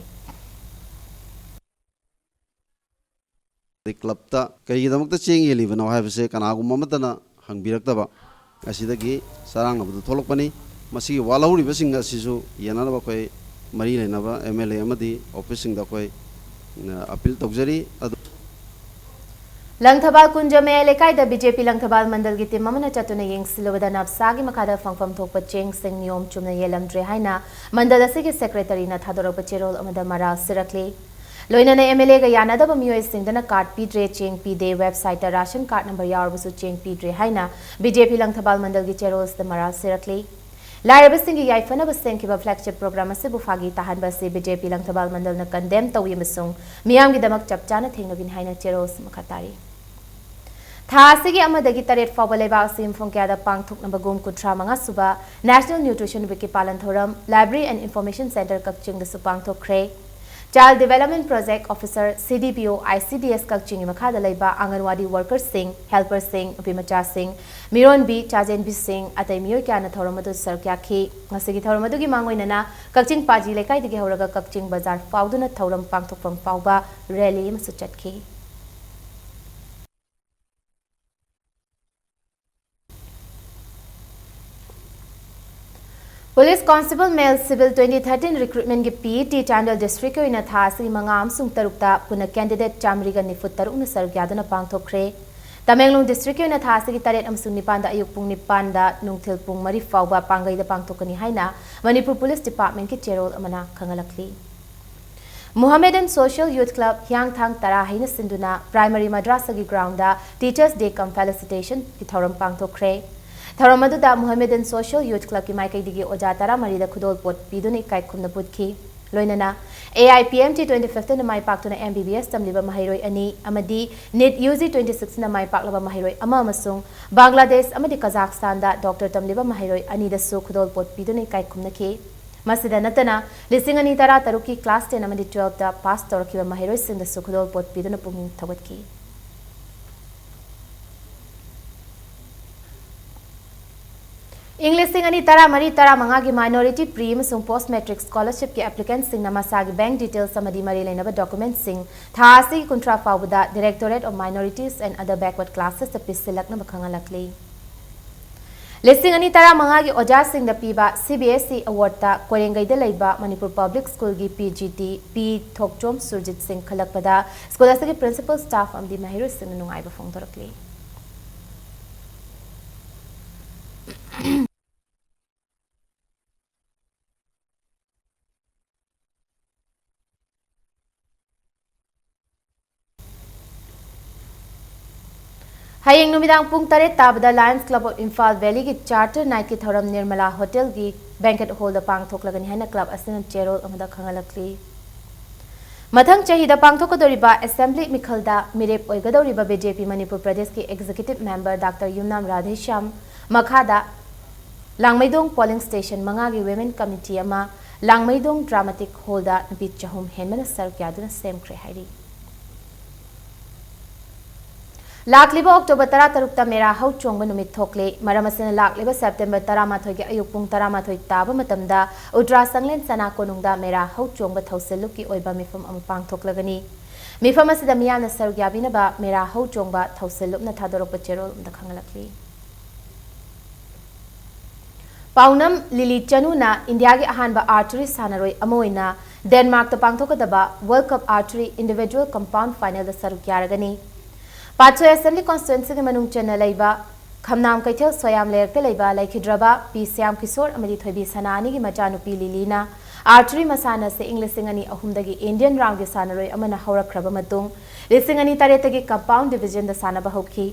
ꯑꯗꯩ club-ꯇ ꯀꯔꯤꯒꯤꯗꯃꯛꯇ ꯆꯦꯡ ꯌꯦꯜꯂꯤꯕꯅꯣ ꯍꯥꯏꯕꯁꯦ ꯀꯅꯥꯒꯨꯝꯕ ꯑꯃꯠꯇꯅ ꯍꯪꯕꯤꯔꯛꯇꯕ ꯑꯁꯤꯗꯒꯤ ꯆꯔꯥꯡꯅꯕꯗꯨ ꯊꯣꯛꯂꯛꯄꯅꯤ꯫ ꯃꯁꯤꯒꯤ ꯋꯥꯠꯍꯧꯔꯤꯕꯁꯤꯡ ꯑꯁꯤꯁꯨ ꯌꯦꯟꯅꯅꯕ ꯑꯩꯈꯣꯏ ꯃꯔꯤ ꯂꯩꯅꯕ MLA ꯑꯃꯗꯤ office-ꯁꯤꯡꯗ ꯑꯩꯈꯣꯏ, ꯑ, appeal ꯇꯧꯖꯔꯤ꯫ ꯑꯗꯨ ꯂꯪꯊꯕꯥꯜ ꯀꯨꯟꯖ ꯃꯌꯥꯏ ꯂꯩꯀꯥꯏꯗ BJP ꯂꯪꯊꯕꯥꯜ ꯃꯟꯗꯜꯒꯤ team ꯑꯃꯅ ꯆꯠꯇꯨꯅ ꯌꯦꯡꯁꯤꯜꯂꯨꯕꯗ ꯅꯞꯁꯥꯒꯤ ꯃꯈꯥꯗ ꯐꯪꯐꯝ ꯊꯣꯛꯄ ꯆꯦꯡꯁꯤꯡ ꯅꯤꯌꯣꯝ ꯆꯨꯝꯅ ꯌꯦꯜꯂꯝꯗ꯭ꯔꯦ ꯍꯥꯏꯅ ꯃꯟꯗꯜ ꯑꯁꯤꯒꯤ secretary-ꯅ ꯊꯥꯗꯣꯔꯛꯄ ꯆꯦꯔꯣꯜ ꯑꯃꯗ ꯃꯔꯥꯜ ꯁꯤꯔꯛꯂꯤ꯫ ꯂꯣꯏꯅꯅ MLA-ꯒ ꯌꯥꯅꯗꯕ ꯃꯤꯑꯣꯏꯁꯤꯡꯗꯅ card ꯄꯤꯗ꯭ꯔꯦ, ꯆꯦꯡ ꯄꯤꯗꯦ, website-ꯇ ration card number ꯌꯥꯎꯔꯕꯁꯨ ꯆꯦꯡ ꯄꯤꯗ꯭ꯔꯦ ꯍꯥꯏꯅ BJP ꯂꯪꯊꯕꯥꯜ ꯃꯟꯗꯜꯒꯤ ꯆꯦꯔꯣꯜꯁꯤꯗ ꯃꯔꯥꯜ ꯁꯤꯔꯛꯂꯤ꯫ ꯂꯥꯏꯔꯕꯁꯤꯡꯒꯤ ꯌꯥꯏꯐꯅꯕ ꯁꯦꯝꯈꯤꯕ flagship program ꯑꯁꯤꯕꯨ ꯐꯥꯒꯤ ꯇꯥꯍꯟꯕ ꯑꯁꯤ BJP ꯂꯪꯊꯕꯥꯜ ꯃꯟꯗꯜꯅ condemn ꯇꯧꯏ ꯑꯃꯁꯨꯡ ꯃꯤꯌꯥꯝꯒꯤꯗꯃꯛ ꯆꯞ ꯆꯥꯅ ꯊꯦꯡꯅꯕꯅꯤ ꯍꯥꯏꯅ ꯆꯦꯔꯣꯜꯁꯤ ꯃꯈꯥ ꯇꯥꯔꯤ꯫ ꯊꯥ ꯑꯁꯤꯒꯤ ꯑꯃꯗꯒꯤ ꯇꯔꯦꯠ ꯐꯥꯎꯕ ꯂꯩꯕꯥꯛ ꯑꯁꯤ ꯃꯐꯝ ꯀꯌꯥꯗ ꯄꯥꯡꯊꯣꯛꯅꯕꯒꯨꯝ ꯀꯨꯟꯊ꯭ꯔꯥ ꯃꯉꯥ ꯁꯨꯕ National Nutrition Week-ꯀꯤ ꯄꯥꯂꯟ ꯊꯧꯔꯝ Library and Information Centre ꯀꯛꯆꯤꯡꯗꯁꯨ ꯄꯥꯡꯊꯣꯛꯈ꯭ꯔꯦ꯫ Child Development Project Officer, CDPO, ICDS ꯀꯛꯆꯤꯡꯒꯤ ꯃꯈꯥꯗ ꯂꯩꯕ ꯑꯪꯒꯟꯋꯥꯗꯤ worker-ꯁꯤꯡ, helper-ꯁꯤꯡ, ꯅꯨꯄꯤꯃꯆꯥꯁꯤꯡ, ꯃꯤꯔꯣꯟꯕꯤ, ꯆꯥꯖꯦꯟꯕꯤꯁꯤꯡ, ꯑꯇꯩ ꯃꯤꯑꯣꯏ ꯀꯌꯥꯅ ꯊꯧꯔꯝ ꯑꯗꯨ ꯁꯔꯨꯛ ꯌꯥꯈꯤ꯫ ꯉꯁꯤꯒꯤ ꯊꯧꯔꯝ ꯑꯗꯨꯒꯤ ꯃꯥꯡꯑꯣꯏꯅꯅ ꯀꯛꯆꯤꯡ ꯄꯥꯖꯤ ꯂꯩꯀꯥꯏꯗꯒꯤ ꯍꯧꯔꯒ ꯀꯛꯆꯤꯡ ꯕꯖꯥꯔ ꯐꯥꯎꯗꯨꯅ ꯊꯧꯔꯝ ꯄꯥꯡꯊꯣꯛꯐꯝ ꯐꯥꯎꯕ rally ꯑꯃꯁꯨ ꯆꯠꯈꯤ꯫ Police Constable Male Civil twenty thirteen recruitment ꯒꯤ P E T Chandel district ꯀꯤ ꯑꯣꯏꯅ ꯊꯥ ꯑꯁꯤꯒꯤ ꯃꯉꯥ ꯑꯃꯁꯨꯡ ꯇꯔꯨꯛꯇ ꯄꯨꯟꯅ candidate ꯆꯥꯃꯔꯤꯒ ꯅꯤꯐꯨ ꯇꯔꯨꯛꯅ ꯁꯔꯨꯛ ꯌꯥꯗꯨꯅ ꯄꯥꯡꯊꯣꯛꯈ꯭ꯔꯦ꯫ ꯇꯃꯦꯡꯂꯣꯡ district ꯀꯤ ꯑꯣꯏꯅ ꯊꯥ ꯑꯁꯤꯒꯤ ꯇꯔꯦꯠ ꯑꯃꯁꯨꯡ ꯅꯤꯄꯥꯟꯗ ꯑꯌꯨꯛ ꯄꯨꯡ ꯅꯤꯄꯥꯟꯗ ꯅꯨꯡꯊꯤꯜ ꯄꯨꯡ ꯃꯔꯤ ꯐꯥꯎꯕ ꯄꯥꯡꯒꯩꯗ ꯄꯥꯡꯊꯣꯛꯀꯅꯤ ꯍꯥꯏꯅ ꯃꯅꯤꯄꯨꯔ Police Department ꯀꯤ ꯆꯦꯔꯣꯜ ꯑꯃꯅ ꯈꯪꯍꯜꯂꯛꯂꯤ꯫ Mohammedan Social Youth Club ꯍꯤꯌꯥꯡꯊꯥꯡ ꯇꯔꯥ ꯍꯥꯏꯅ ꯁꯤꯟꯗꯨꯅ Primary ꯃꯗ꯭ꯔꯥꯁꯥꯒꯤ ground ꯗ Teachers Day cum Felicitation ꯒꯤ ꯊꯧꯔꯝ ꯄꯥꯡꯊꯣꯛꯈ꯭ꯔꯦ꯫ ꯊꯧꯔꯝ ꯑꯗꯨꯗ Mohammedan Social Youth Club ꯀꯤ ꯃꯥꯏꯀꯩꯗꯒꯤ ꯑꯣꯖꯥ ꯇꯔꯥꯃꯔꯤꯗ ꯈꯨꯗꯣꯜꯄꯣꯠ ꯄꯤꯗꯨꯅ ꯏꯀꯥꯏ ꯈꯨꯝꯅꯕ ꯎꯠꯈꯤ꯫ ꯂꯣꯏꯅꯅ A I P M T twenty fifteen ꯅ ꯃꯥꯏ ꯄꯥꯛꯇꯨꯅ M B B S ꯇꯝꯂꯤꯕ ꯃꯍꯩꯔꯣꯏ ꯑꯅꯤ ꯑꯃꯗꯤ NEET U G twenty sixteen ꯅ ꯃꯥꯏ ꯄꯥꯛꯂꯕ ꯃꯍꯩꯔꯣꯏ ꯑꯃ ꯑꯃꯁꯨꯡ ꯕꯪꯒ꯭ꯂꯥꯗꯦꯁ ꯑꯃꯗꯤ ꯀꯖꯥꯈꯁꯇꯥꯟꯗ doctor ꯇꯝꯂꯤꯕ ꯃꯍꯩꯔꯣꯏ ꯑꯅꯤꯗꯁꯨ ꯈꯨꯗꯣꯜꯄꯣꯠ ꯄꯤꯗꯨꯅ ꯏꯀꯥꯏ ꯈꯨꯝꯅꯈꯤ꯫ ꯃꯁꯤꯗ ꯅꯠꯇꯅ, ꯂꯤꯁꯤꯡ ꯑꯅꯤ ꯇꯔꯥ ꯇꯔꯨꯛꯀꯤ class ten ꯑꯃꯗꯤ twelve ꯇ pass ꯇꯧꯔꯛꯈꯤꯕ ꯃꯍꯩꯔꯣꯏꯁꯤꯡꯗꯁꯨ ꯈꯨꯗꯣꯜꯄꯣꯠ ꯄꯤꯗꯨꯅ ꯄꯨꯛꯅꯤꯡ ꯊꯧꯒꯠꯈꯤ꯫ ꯏꯪ ꯂꯤꯁꯤꯡ ꯑꯅꯤ ꯇꯔꯥꯃꯔꯤ ꯇꯔꯥꯃꯉꯥꯒꯤ minority pre ꯑꯃꯁꯨꯡ post matric scholarship ꯀꯤ applicant ꯁꯤꯡꯅ ꯃꯁꯥꯒꯤ bank details ꯑꯃꯗꯤ ꯃꯔꯤ ꯂꯩꯅꯕ document ꯁꯤꯡ ꯊꯥ ꯑꯁꯤꯒꯤ ꯀꯨꯟꯊ꯭ꯔꯥ ꯐꯥꯎꯕꯗ Directorate of Minorities and Other Backward Classes ꯇ ꯄꯤꯁꯤꯜꯂꯛꯅꯕ ꯈꯪꯍꯜꯂꯛꯂꯤ꯫ ꯂꯤꯁꯤꯡ ꯑꯅꯤ ꯇꯔꯥꯃꯉꯥꯒꯤ ꯑꯣꯖꯥꯁꯤꯡꯗ ꯄꯤꯕ C B S E award ꯇ ꯀꯣꯏꯔꯦꯡꯒꯩꯗ ꯂꯩꯕ ꯃꯅꯤꯄꯨꯔ Public School ꯒꯤ P G T P ꯊꯣꯛꯆꯣꯝ ꯁꯨꯔꯖꯤꯠ ꯁꯤꯡ ꯈꯜꯂꯛꯄꯗ school ꯑꯁꯤꯒꯤ principal, staff ꯑꯃꯗꯤ ꯃꯍꯩꯔꯣꯏꯁꯤꯡꯅ ꯅꯨꯡꯉꯥꯏꯕ ꯐꯣꯡꯗꯣꯔꯛꯂꯤ꯫ ꯍꯌꯦꯡ ꯅꯨꯃꯤꯗꯥꯡ ꯄꯨꯡ ꯇꯔꯦꯠ ꯇꯥꯕꯗ Lions Club of Imphal Valley ꯒꯤ Charter Night ꯀꯤ ꯊꯧꯔꯝ ꯅꯤꯔꯃꯂꯥ Hotel ꯒꯤ banquet hall ꯗ ꯄꯥꯡꯊꯣꯛꯂꯒꯅꯤ ꯍꯥꯏꯅ club ꯑꯁꯤꯅ ꯆꯦꯔꯣꯜ ꯑꯃꯗ ꯈꯪꯍꯜꯂꯛꯂꯤ꯫ ꯃꯊꯪ ꯆꯍꯤꯗ ꯄꯥꯡꯊꯣꯛꯀꯗꯧꯔꯤꯕ assembly ꯃꯤꯈꯜꯗ ꯃꯤꯔꯦꯞ ꯑꯣꯏꯒꯗꯧꯔꯤꯕ B J P ꯃꯅꯤꯄꯨꯔ ꯄ꯭ꯔꯗꯦꯁꯀꯤ executive member Doctor ꯌꯨꯝꯅꯥꯝ ꯔꯥꯙꯦꯁ꯭ꯌꯥꯝ ꯃꯈꯥꯗ ꯂꯥꯡꯃꯩꯗꯣꯡ polling station ꯃꯉꯥꯒꯤ women committee ꯑꯃ ꯂꯥꯡꯃꯩꯗꯣꯡ dramatic hall ꯗ ꯅꯨꯄꯤ ꯆꯍꯨꯝ ꯍꯦꯟꯕꯅ ꯁꯔꯨꯛ ꯌꯥꯗꯨꯅ ꯁꯦꯝꯈ꯭ꯔꯦ ꯍꯥꯏꯔꯤ꯫ ꯂꯥꯛꯂꯤꯕ October ꯇꯔꯥꯇꯔꯨꯛꯇ ꯃꯦꯔꯥ ꯍꯧ ꯆꯣꯡꯕ ꯅꯨꯃꯤꯠ ꯊꯣꯛꯂꯦ꯫ ꯃꯔꯝ ꯑꯁꯤꯅ ꯂꯥꯛꯂꯤꯕ September ꯇꯔꯥꯃꯥꯊꯣꯏꯒꯤ ꯑꯌꯨꯛ ꯄꯨꯡ ꯇꯔꯥꯃꯥꯊꯣꯏ ꯇꯥꯕ ꯃꯇꯝꯗ ꯎꯇ꯭ꯔꯥ ꯁꯪꯂꯦꯟ ꯁꯅꯥ ꯀꯣꯅꯨꯡꯗ ꯃꯦꯔꯥ ꯍꯧ ꯆꯣꯡꯕ ꯊꯧꯁꯤꯜ ꯂꯨꯞꯀꯤ ꯑꯣꯏꯕ ꯃꯤꯐꯝ ꯑꯃ ꯄꯥꯡꯊꯣꯛꯂꯒꯅꯤ꯫ ꯃꯤꯐꯝ ꯑꯁꯤꯗ ꯃꯤꯌꯥꯝꯅ ꯁꯔꯨꯛ ꯌꯥꯕꯤꯅꯕ ꯃꯦꯔꯥ ꯍꯧ ꯆꯣꯡꯕ ꯊꯧꯁꯤꯜ ꯂꯨꯞꯅ ꯊꯥꯗꯣꯔꯛꯄ ꯆꯦꯔꯣꯜ ꯑꯃꯗ ꯈꯪꯍꯜꯂꯛꯂꯤ꯫ ꯄꯥꯎꯅꯝ ꯂꯤꯂꯤ ꯆꯅꯨꯅ ꯏꯟꯗꯤꯌꯥꯒꯤ ꯑꯍꯥꯟꯕ archery ꯁꯥꯟꯅꯔꯣꯏ ꯑꯃ ꯑꯣꯏꯅ ꯗꯦꯟꯃꯥꯔꯛꯇ ꯄꯥꯡꯊꯣꯛꯀꯗꯕ World Cup Archery Individual Compound Final ꯗ ꯁꯔꯨꯛ ꯌꯥꯔꯒꯅꯤ꯫ ꯄꯥꯠꯁꯣꯏ Assembly Constituency ꯒꯤ ꯃꯅꯨꯡ ꯆꯟꯅ ꯂꯩꯕ ꯈꯝꯅꯥꯝ ꯀꯩꯊꯦꯜ ꯁꯣꯌꯥꯝ ꯂꯩꯔꯛꯇ ꯂꯩꯕ ꯂꯩꯈꯤꯗ꯭ꯔꯕ ꯄꯤ ꯁ꯭ꯌꯥꯝ ꯀꯤꯁꯣꯔ ꯑꯃꯗꯤ ꯊꯣꯏꯕꯤ ꯁꯅꯥ ꯑꯅꯤꯒꯤ ꯃꯆꯥꯅꯨꯄꯤ ꯂꯤꯂꯤꯅ archery ꯃꯁꯥꯟꯅ ꯑꯁꯤ ꯏꯪ ꯂꯤꯁꯤꯡ ꯑꯅꯤ ꯑꯍꯨꯝꯗꯒꯤ Indian round ꯒꯤ ꯁꯥꯟꯅꯔꯣꯏ ꯑꯃꯅ ꯍꯧꯔꯛꯈ꯭ꯔꯕ ꯃꯇꯨꯡ, ꯂꯤꯁꯤꯡ ꯑꯅꯤ ꯇꯔꯦꯠꯇꯒꯤ Compound Division ꯗ ꯁꯥꯟꯅꯕ ꯍꯧꯈꯤ꯫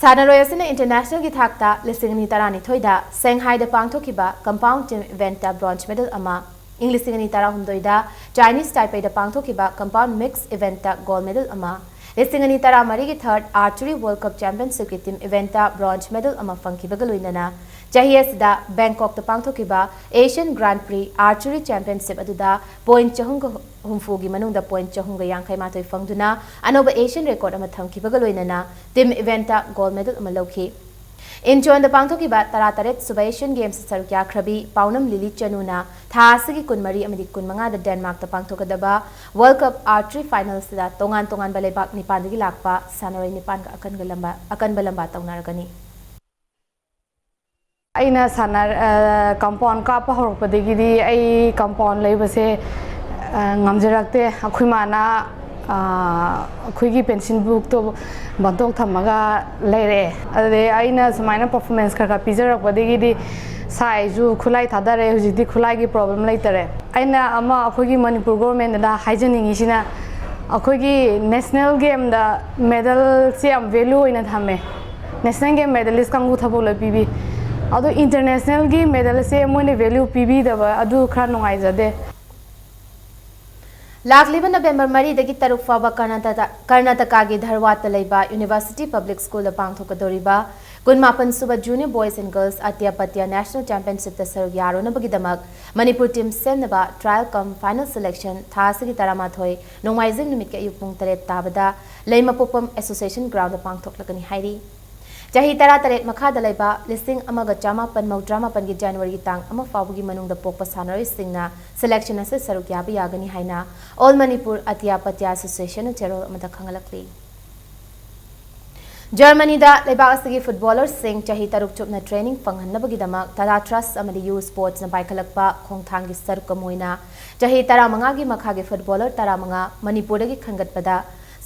ꯁꯥꯟꯅꯔꯣꯏ ꯑꯁꯤꯅ international ꯒꯤ ꯊꯥꯛꯇ ꯂꯤꯁꯤꯡ ꯑꯅꯤ ꯇꯔꯥꯅꯤꯊꯣꯏꯗ ꯁꯦꯡꯍꯥꯏꯗ ꯄꯥꯡꯊꯣꯛꯈꯤꯕ Compound Team Event ꯇ bronze medal ꯑꯃ, ꯏꯪ ꯂꯤꯁꯤꯡ ꯑꯅꯤ ꯇꯔꯥꯍꯨꯝꯗꯣꯏꯗ Chinese Taipei ꯗ ꯄꯥꯡꯊꯣꯛꯈꯤꯕ Compound Mix Event ꯇ gold medal ꯑꯃ, ꯂꯤꯁꯤꯡ ꯑꯅꯤ ꯇꯔꯥꯃꯔꯤꯒꯤ Third Archery World Cup Championship ꯀꯤ Team Event ꯇ bronze medal ꯑꯃ ꯐꯪꯈꯤꯕꯒ ꯂꯣꯏꯅꯅ, ꯆꯍꯤ ꯑꯁꯤꯗ ꯕꯦꯡꯀꯣꯛꯇ ꯄꯥꯡꯊꯣꯛꯈꯤꯕ Asian Grand Prix Archery Championship ꯑꯗꯨꯗ point ꯆꯍꯨꯝꯒ ꯍꯨꯝꯐꯨꯒꯤ ꯃꯅꯨꯡꯗ point ꯆꯍꯨꯝꯒ ꯌꯥꯡꯈꯩ ꯃꯥꯊꯣꯏ ꯐꯪꯗꯨꯅ ꯑꯅꯧꯕ Asian record ꯑꯃ ꯊꯝꯈꯤꯕꯒ ꯂꯣꯏꯅꯅ Team Event ꯇ gold medal ꯑꯃ ꯂꯧꯈꯤ꯫ ꯏꯟꯆꯣꯟꯗ ꯄꯥꯡꯊꯣꯛꯈꯤꯕ ꯇꯔꯥꯇꯔꯦꯠ ꯁꯨꯕ Asian Games ꯁꯔꯨꯛ ꯌꯥꯈ꯭ꯔꯕꯤ ꯄꯥꯎꯅꯝ ꯂꯤꯂꯤ ꯆꯅꯨꯅ ꯊꯥ ꯑꯁꯤꯒꯤ ꯀꯨꯟꯃꯔꯤ ꯑꯃꯗꯤ ꯀꯨꯟꯃꯉꯥꯗ ꯗꯦꯟꯃꯥꯔꯛꯇ ꯄꯥꯡꯊꯣꯛꯀꯗꯕ World Cup Archery Final ꯁꯤꯗ ꯇꯣꯉꯥꯟ ꯇꯣꯉꯥꯟꯕ ꯂꯩꯕꯥꯛ ꯅꯤꯄꯥꯟꯗꯒꯤ ꯂꯥꯛꯄ ꯁꯥꯟꯅꯔꯣꯏ ꯅꯤꯄꯥꯟꯒ ꯑꯀꯟꯕ ꯂꯝꯕꯥ, ꯑꯀꯟꯕ ꯂꯝꯕꯥ ꯇꯧꯅꯔꯒꯅꯤ꯫ ꯑꯩꯅ ꯁꯥꯟꯅ-, ꯑ, compound ꯀꯥꯞꯄ ꯍꯧꯔꯛꯄꯗꯒꯤꯗꯤ ꯑꯩ compound ꯂꯩꯕꯁꯦ, ꯑ, ꯉꯝꯖꯔꯛꯇꯦ꯫ ꯑꯩꯈꯣꯏ ꯃꯥꯅ, ꯑ, ꯑꯩꯈꯣꯏꯒꯤ pencil book ꯇꯣ ꯕꯟꯗꯣꯛ ꯊꯝꯃꯒ ꯂꯩꯔꯛꯑꯦ꯫ ꯑꯗꯨꯗꯩ ꯑꯩꯅ ꯁꯨꯃꯥꯏꯅ performance ꯈꯔ ꯈꯔ ꯄꯤꯖꯔꯛꯄꯗꯒꯤꯗꯤ ꯁꯥꯏꯁꯨ ꯈꯨꯠꯂꯥꯏ ꯊꯥꯗꯔꯦ꯫ ꯍꯧꯖꯤꯛꯇꯤ ꯈꯨꯠꯂꯥꯏꯒꯤ problem ꯂꯩꯇꯔꯦ꯫ ꯑꯩꯅ ꯑꯃ ꯑꯩꯈꯣꯏꯒꯤ ꯃꯅꯤꯄꯨꯔ government ꯇ ꯍꯥꯏꯖꯅꯤꯡꯉꯤꯁꯤꯅ, ꯑꯩꯈꯣꯏꯒꯤ national game ꯗ medal ꯁꯦ ꯌꯥꯝ value ꯑꯣꯏꯅ ꯊꯝꯃꯦ꯫ National game medalist ꯀꯥꯡꯕꯨ ꯊꯕꯛ ꯂꯣꯏ ꯄꯤꯕꯤ꯫ ꯑꯗꯣ international ꯒꯤ medal ꯁꯦ ꯃꯣꯏꯅ value ꯄꯤꯕꯤꯗꯕ ꯑꯗꯨ ꯈꯔ ꯅꯨꯡꯉꯥꯏꯖꯗꯦ꯫ ꯂꯥꯛꯂꯤꯕ ꯅꯕꯦꯝꯕꯔ ꯃꯔꯤꯗꯒꯤ ꯇꯔꯨꯛ ꯐꯥꯎꯕ ꯀꯔꯅꯥꯇꯀꯥ-, ꯀꯔꯅꯥꯇꯀꯥꯒꯤ ꯙꯔꯋꯥꯠꯇ ꯂꯩꯕ University Public School ꯗ ꯄꯥꯡꯊꯣꯛꯀꯗꯧꯔꯤꯕ ꯀꯨꯟꯃꯥꯄꯟ ꯁꯨꯕ Junior Boys and Girls ꯑꯇ꯭ꯌꯥꯄꯇ꯭ꯌ National Championship ꯇ ꯁꯔꯨꯛ ꯌꯥꯔꯨꯅꯕꯒꯤꯗꯃꯛ ꯃꯅꯤꯄꯨꯔ team ꯁꯦꯝꯅꯕ trial cum final selection ꯊꯥ ꯑꯁꯤꯒꯤ ꯇꯔꯥꯃꯥꯊꯣꯏ, ꯅꯣꯡꯃꯥꯏꯖꯤꯡ ꯅꯨꯃꯤꯠꯀꯤ ꯑꯌꯨꯛ ꯄꯨꯡ ꯇꯔꯦꯠ ꯇꯥꯕꯗ ꯂꯩꯃꯄꯣꯛꯄꯝ Association Ground ꯗ ꯄꯥꯡꯊꯣꯛꯂꯒꯅꯤ ꯍꯥꯏꯔꯤ꯫ ꯆꯍꯤ ꯇꯔꯥꯇꯔꯦꯠ ꯃꯈꯥꯗ ꯂꯩꯕ ꯂꯤꯁꯤꯡ ꯑꯃꯒ ꯆꯃꯥꯄꯟ ꯃꯧꯗ꯭ꯔꯥ ꯃꯥꯄꯟꯒꯤ January ꯒꯤ ꯇꯥꯡ ꯑꯃ ꯐꯥꯎꯕꯒꯤ ꯃꯅꯨꯡꯗ ꯄꯣꯛꯄ ꯁꯥꯟꯅꯔꯣꯏꯁꯤꯡꯅ selection ꯑꯁꯤ ꯁꯔꯨꯛ ꯌꯥꯕ ꯌꯥꯒꯅꯤ ꯍꯥꯏꯅ All Manipur Atya Patya Association ꯅ ꯆꯦꯔꯣꯜ ꯑꯃꯗ ꯈꯪꯍꯜꯂꯛꯂꯤ꯫ ꯖꯔꯃꯅꯤꯗ ꯂꯩꯕꯥꯛ ꯑꯁꯤꯒꯤ ꯐꯨꯠꯕꯣꯂꯔꯁꯤꯡ ꯆꯍꯤ ꯇꯔꯨꯛ ꯆꯨꯞꯅ ꯇ꯭ꯔꯦꯅꯤꯡ ꯐꯪꯍꯟꯅꯕꯒꯤꯗꯃꯛ ꯇꯥꯇꯥ ꯇ꯭ꯔꯁ ꯑꯃꯗꯤ ꯌꯨ ꯁ꯭ꯄꯣꯔꯠꯁꯅ ꯄꯥꯏꯈꯠꯂꯛꯄ ꯈꯣꯡꯊꯥꯡꯒꯤ ꯁꯔꯨꯛ ꯑꯃ ꯑꯣꯏꯅ ꯆꯍꯤ ꯇꯔꯥꯃꯉꯥꯒꯤ ꯃꯈꯥꯒꯤ ꯐꯨꯠꯕꯣꯂꯔ ꯇꯔꯥꯃꯉꯥ ꯃꯅꯤꯄꯨꯔꯗꯒꯤ ꯈꯟꯒꯠꯄꯗ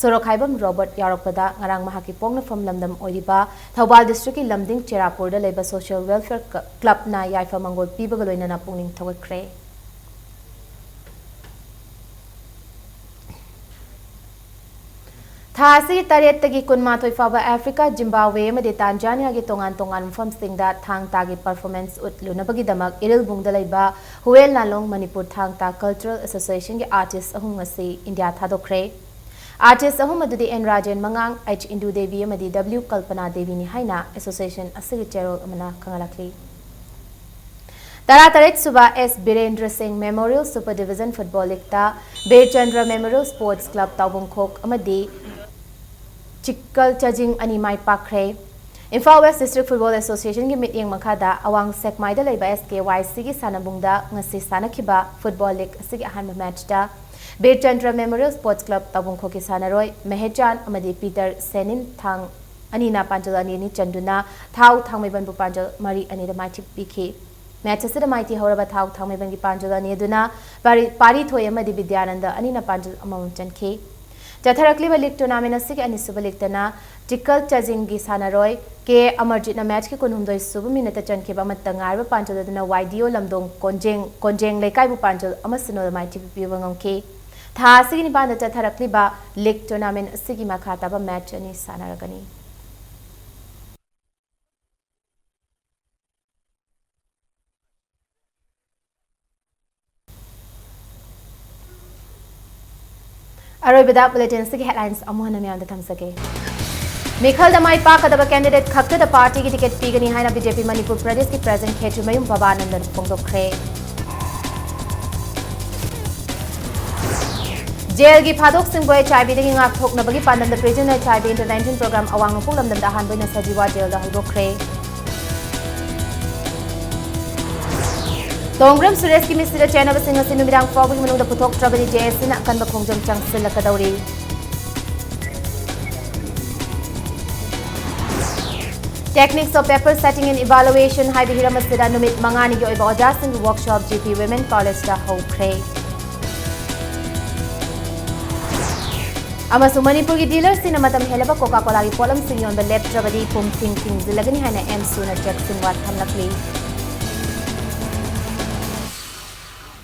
ꯁꯣꯔꯣꯛꯈꯥꯏꯕꯝ ꯔꯣꯕꯔꯠ ꯌꯥꯎꯔꯛꯄꯗ ꯉꯔꯥꯡ ꯃꯍꯥꯛꯀꯤ ꯄꯣꯛꯅꯐꯝ ꯂꯝꯗꯝ ꯑꯣꯏꯔꯤꯕ ꯊꯧꯕꯥꯜ ꯗꯤꯁꯇ꯭ꯔꯤꯛꯀꯤ ꯂꯝꯗꯤꯡ ꯆꯦꯔꯥꯄꯨꯔꯗ ꯂꯩꯕ ꯁꯣꯁꯤꯌꯦꯜ ꯋꯦꯜꯐꯤꯌꯔ ꯀ-, ꯀ꯭ꯂꯕꯅ ꯌꯥꯏꯐ ꯃꯪꯒꯣꯜ ꯄꯤꯕꯒ ꯂꯣꯏꯅꯅ ꯄꯨꯛꯅꯤꯡ ꯊꯧꯒꯠꯈ꯭ꯔꯦ꯫ ꯊꯥ ꯑꯁꯤꯒꯤ ꯇꯔꯦꯠꯇꯒꯤ ꯀꯨꯟꯃꯥꯊꯣꯏ ꯐꯥꯎꯕ ꯑꯦꯐ꯭ꯔꯤꯀꯥ, ꯖꯤꯝꯕꯥꯕ꯭ꯋꯦ ꯑꯃꯗꯤ ꯇꯥꯟꯖꯥꯅꯤꯌꯥꯒꯤ ꯇꯣꯉꯥꯟ ꯇꯣꯉꯥꯟꯕ ꯃꯐꯝꯁꯤꯡꯗ ꯊꯥꯡ ꯇꯥꯒꯤ ꯄꯔꯐꯣꯔꯃꯦꯟꯁ ꯎꯠꯂꯨꯅꯕꯒꯤꯗꯃꯛ ꯏꯔꯤꯜꯕꯨꯡꯗ ꯂꯩꯕ ꯍꯨꯋꯦꯟ ꯂꯥꯂꯣꯡ ꯃꯅꯤꯄꯨꯔ ꯊꯥꯡ ꯇꯥ ꯀꯜꯆꯔꯦꯜ ꯑꯦꯁꯣꯁꯤꯌꯦꯁꯟꯒꯤ ꯑꯥꯔꯇꯤꯁ ꯑꯍꯨꯝ ꯉꯁꯤ ꯏꯟꯗꯤꯌꯥ ꯊꯥꯗꯣꯛꯈ꯭ꯔꯦ꯫ ꯑꯥꯔꯇꯤꯁ ꯑꯍꯨꯝ ꯑꯗꯨꯗꯤ ꯑꯦꯟ ꯔꯥꯖꯦꯟ ꯃꯉꯥꯡ, ꯑꯩꯆ ꯏꯟꯗꯨ ꯗꯦꯕꯤ ꯑꯃꯗꯤ ꯗꯕ꯭ꯂꯤꯎ ꯀꯜꯄꯅꯥ ꯗꯦꯕꯤꯅꯤ ꯍꯥꯏꯅ ꯑꯦꯁꯣꯁꯤꯌꯦꯁꯟ ꯑꯁꯤꯒꯤ ꯆꯦꯔꯣꯜ ꯑꯃꯅ ꯈꯪꯍꯜꯂꯛꯂꯤ꯫ ꯇꯔꯥꯇꯔꯦꯠ ꯁꯨꯕ ꯑꯦꯁ ꯕꯤꯔꯦꯟꯗ꯭ꯔ ꯁꯤꯡ ꯃꯦꯃꯣꯔꯤꯌꯦꯜ ꯁꯨꯄꯔ ꯗꯤꯚꯤꯖꯟ ꯐꯨꯠꯕꯣꯜ ꯂꯤꯒꯇ ꯕꯤꯔ ꯆꯟꯗ꯭ꯔ ꯃꯦꯃꯣꯔꯤꯌꯦꯜ ꯁ꯭ꯄꯣꯔꯠꯁ ꯀ꯭ꯂꯕ ꯇꯥꯎꯕꯪꯈꯣꯛ ꯑꯃꯗꯤ ꯆꯤꯛꯀꯜ ꯆꯥꯖꯤꯡ ꯑꯅꯤ ꯃꯥꯏ ꯄꯥꯛꯈ꯭ꯔꯦ꯫ ꯏꯝꯐꯥꯜ ꯋꯦꯁ ꯗꯤꯁꯇ꯭ꯔꯤꯛ ꯐꯨꯠꯕꯣꯜ ꯑꯦꯁꯣꯁꯤꯌꯦꯁꯟꯒꯤ ꯃꯤꯠꯌꯦꯡ ꯃꯈꯥꯗ ꯑꯋꯥꯡ ꯁꯦꯛꯃꯥꯏꯗ ꯂꯩꯕ ꯑꯦꯁ ꯀꯦ ꯋꯥꯏ ꯁꯤꯒꯤ ꯁꯥꯟꯅꯕꯨꯡꯗ ꯉꯁꯤ ꯁꯥꯟꯅꯈꯤꯕ ꯐꯨꯠꯕꯣꯜ ꯂꯤꯒ ꯑꯁꯤꯒꯤ ꯑꯍꯥꯟꯕ ꯃꯦꯠꯆꯇ ꯕꯤꯔ ꯆꯟꯗ꯭ꯔ ꯃꯦꯃꯣꯔꯤꯌꯦꯜ ꯁ꯭ꯄꯣꯔꯠꯁ ꯀ꯭ꯂꯕ ꯇꯥꯎꯕꯪꯈꯣꯛꯀꯤ ꯁꯥꯟꯅꯔꯣꯏ ꯃꯦꯍꯦꯆꯥꯟ ꯑꯃꯗꯤ ꯄꯤꯇꯔ ꯁꯦꯅꯤꯟ ꯊꯥꯡ ꯑꯅꯤꯅ ꯄꯥꯟꯖꯜ ꯑꯅꯤ ꯑꯅꯤ ꯆꯟꯗꯨꯅ ꯊꯥꯎ ꯊꯥꯡꯃꯩꯕꯟꯕꯨ ꯄꯥꯟꯖꯜ ꯃꯔꯤ ꯑꯅꯤꯗ ꯃꯥꯏꯊꯤꯕ ꯄꯤꯈꯤ꯫ ꯃꯦꯠꯆ ꯑꯁꯤꯗ ꯃꯥꯏꯊꯤ ꯍꯧꯔꯕ ꯊꯥꯎ ꯊꯥꯡꯃꯩꯕꯟꯒꯤ ꯄꯥꯟꯖꯜ ꯑꯅꯤ ꯑꯗꯨꯅ ꯄꯥꯔꯤ-, ꯄꯥꯔꯤ ꯊꯣꯏ ꯑꯃꯗꯤ ꯕꯤꯗ꯭ꯌꯥꯅꯟꯗ ꯑꯅꯤꯅ ꯄꯥꯟꯖꯜ ꯑꯃꯃꯝ ꯆꯟꯈꯤ꯫ ꯆꯠꯊꯔꯛꯂꯤꯕ ꯂꯤꯒ ꯇꯣꯔꯅꯥꯃꯦꯟ ꯑꯁꯤꯒꯤ ꯑꯅꯤꯁꯨꯕ ꯂꯤꯒꯇꯅ ꯇꯤꯀꯜ ꯆꯥꯖꯤꯡꯒꯤ ꯁꯥꯟꯅꯔꯣꯏ ꯀꯦ ꯑꯃꯔꯖꯤꯠꯅ ꯃꯦꯠꯆꯀꯤ ꯀꯨꯟꯍꯨꯝꯗꯣꯏ ꯁꯨꯕ ꯃꯤꯅꯠꯇ ꯆꯟꯈꯤꯕ ꯑꯃꯠꯇ ꯉꯥꯏꯔꯕ ꯄꯥꯟꯖꯜ ꯑꯗꯨꯅ ꯋꯥꯏ ꯗꯤ ꯑꯣ ꯂꯝꯗꯣꯡ ꯀꯣꯟꯖꯦꯡ, ꯀꯣꯟꯖꯦꯡ ꯂꯩꯀꯥꯏꯕꯨ ꯄꯥꯟꯖꯜ ꯑꯃ ꯁꯤꯅꯣꯗ ꯃꯥꯏꯊꯤꯕ ꯄꯤꯕ ꯉꯝꯈꯤ꯫ ꯊꯥ ꯑꯁꯤꯒꯤ ꯅꯤꯄꯥꯟꯗ ꯆꯠꯊꯔꯛꯂꯤꯕ ꯂꯤꯒ ꯇꯣꯔꯅꯥꯃꯦꯟ ꯑꯁꯤꯒꯤ ꯃꯈꯥ ꯇꯥꯕ ꯃꯦꯠꯆ ꯑꯅꯤ ꯁꯥꯟꯅꯔꯒꯅꯤ꯫ ꯑꯔꯣꯏꯕꯗ ꯕꯨꯂꯦꯇꯤꯟ ꯑꯁꯤꯒꯤ ꯍꯦꯗꯂꯥꯏꯟꯁ ꯑꯃꯨꯛ ꯍꯟꯅ ꯃꯌꯥꯝꯗ ꯊꯝꯖꯒꯦ꯫ ꯃꯤꯈꯜꯗ ꯃꯥꯏ ꯄꯥꯛꯀꯗꯕ ꯀꯦꯟꯗꯤꯗꯦꯠ ꯈꯛꯇꯗ ꯄꯥꯔꯇꯤꯒꯤ ꯇꯤꯀꯦꯠ ꯄꯤꯒꯅꯤ ꯍꯥꯏꯅ ꯕꯤ ꯖꯦ ꯄꯤ ꯃꯅꯤꯄꯨꯔ ꯄ꯭ꯔꯗꯦꯁꯀꯤ ꯄ꯭ꯔꯦꯁꯤꯗꯦꯟꯠ ꯈꯦꯇ꯭ꯔꯤꯃꯌꯨꯝ ꯕꯕꯥꯅꯟꯗꯅ ꯐꯣꯡꯗꯣꯛꯈ꯭ꯔꯦ꯫ ꯖꯦꯜꯒꯤ ꯐꯥꯗꯣꯛꯁꯤꯡꯕꯨ ꯑꯩꯆ ꯑꯥꯏ ꯚꯤꯗꯒꯤ ꯉꯥꯛꯊꯣꯛꯅꯕꯒꯤ ꯄꯥꯟꯗꯝꯗ Prison H I V Intervention Program ꯑꯋꯥꯡ ꯅꯣꯡꯄꯣꯛ ꯂꯝꯗꯝꯗ ꯑꯍꯥꯟꯕ ꯑꯣꯏꯅ ꯁꯖꯤꯋꯥ ꯖꯦꯜꯗ ꯍꯧꯗꯣꯛꯈ꯭ꯔꯦ꯫ ꯇꯣꯡꯕ꯭ꯔꯝ ꯁꯨꯔꯦꯁꯀꯤ ꯃꯤꯠꯁꯤꯗ ꯆꯦꯟꯅꯕꯁꯤꯡ ꯑꯁꯤ ꯅꯨꯃꯤꯗꯥꯡ ꯐꯥꯎꯕꯒꯤ ꯃꯅꯨꯡꯗ ꯄꯨꯊꯣꯛꯇ꯭ꯔꯕꯗꯤ ꯖꯦ ꯑꯦꯁ ꯁꯤꯅ ꯑꯀꯟꯕ ꯈꯣꯡꯖꯪ ꯆꯪꯁꯤꯜꯂꯛꯀꯗꯧꯔꯤ꯫ Techniques of Paper Setting and Evaluation ꯍꯥꯏꯕ ꯍꯤꯔꯝ ꯑꯁꯤꯗ ꯅꯨꯃꯤꯠ ꯃꯉꯥꯅꯤꯒꯤ ꯑꯣꯏꯕ ꯑꯣꯖꯥꯁꯤꯡꯒꯤ workshop G P Women College ꯇ ꯍꯧꯈ꯭ꯔꯦ꯫ ꯑꯃꯁꯨꯡ ꯃꯅꯤꯄꯨꯔꯒꯤ dealer ꯁꯤꯡꯅ ꯃꯇꯝ ꯍꯦꯜꯂꯕ Coca Cola ꯒꯤ ꯄꯣꯠꯂꯝꯁꯤꯡ ꯌꯣꯟꯕ ꯂꯦꯞꯇ꯭ꯔꯕꯗꯤ ꯄꯨꯝ ꯊꯤꯡ ꯊꯤꯡꯖꯤꯜꯂꯒꯅꯤ ꯍꯥꯏꯅ ꯑꯦꯝꯁꯨꯅ ꯆꯦꯛꯁꯤꯟ ꯋꯥ ꯊꯝꯂꯛꯂꯤ꯫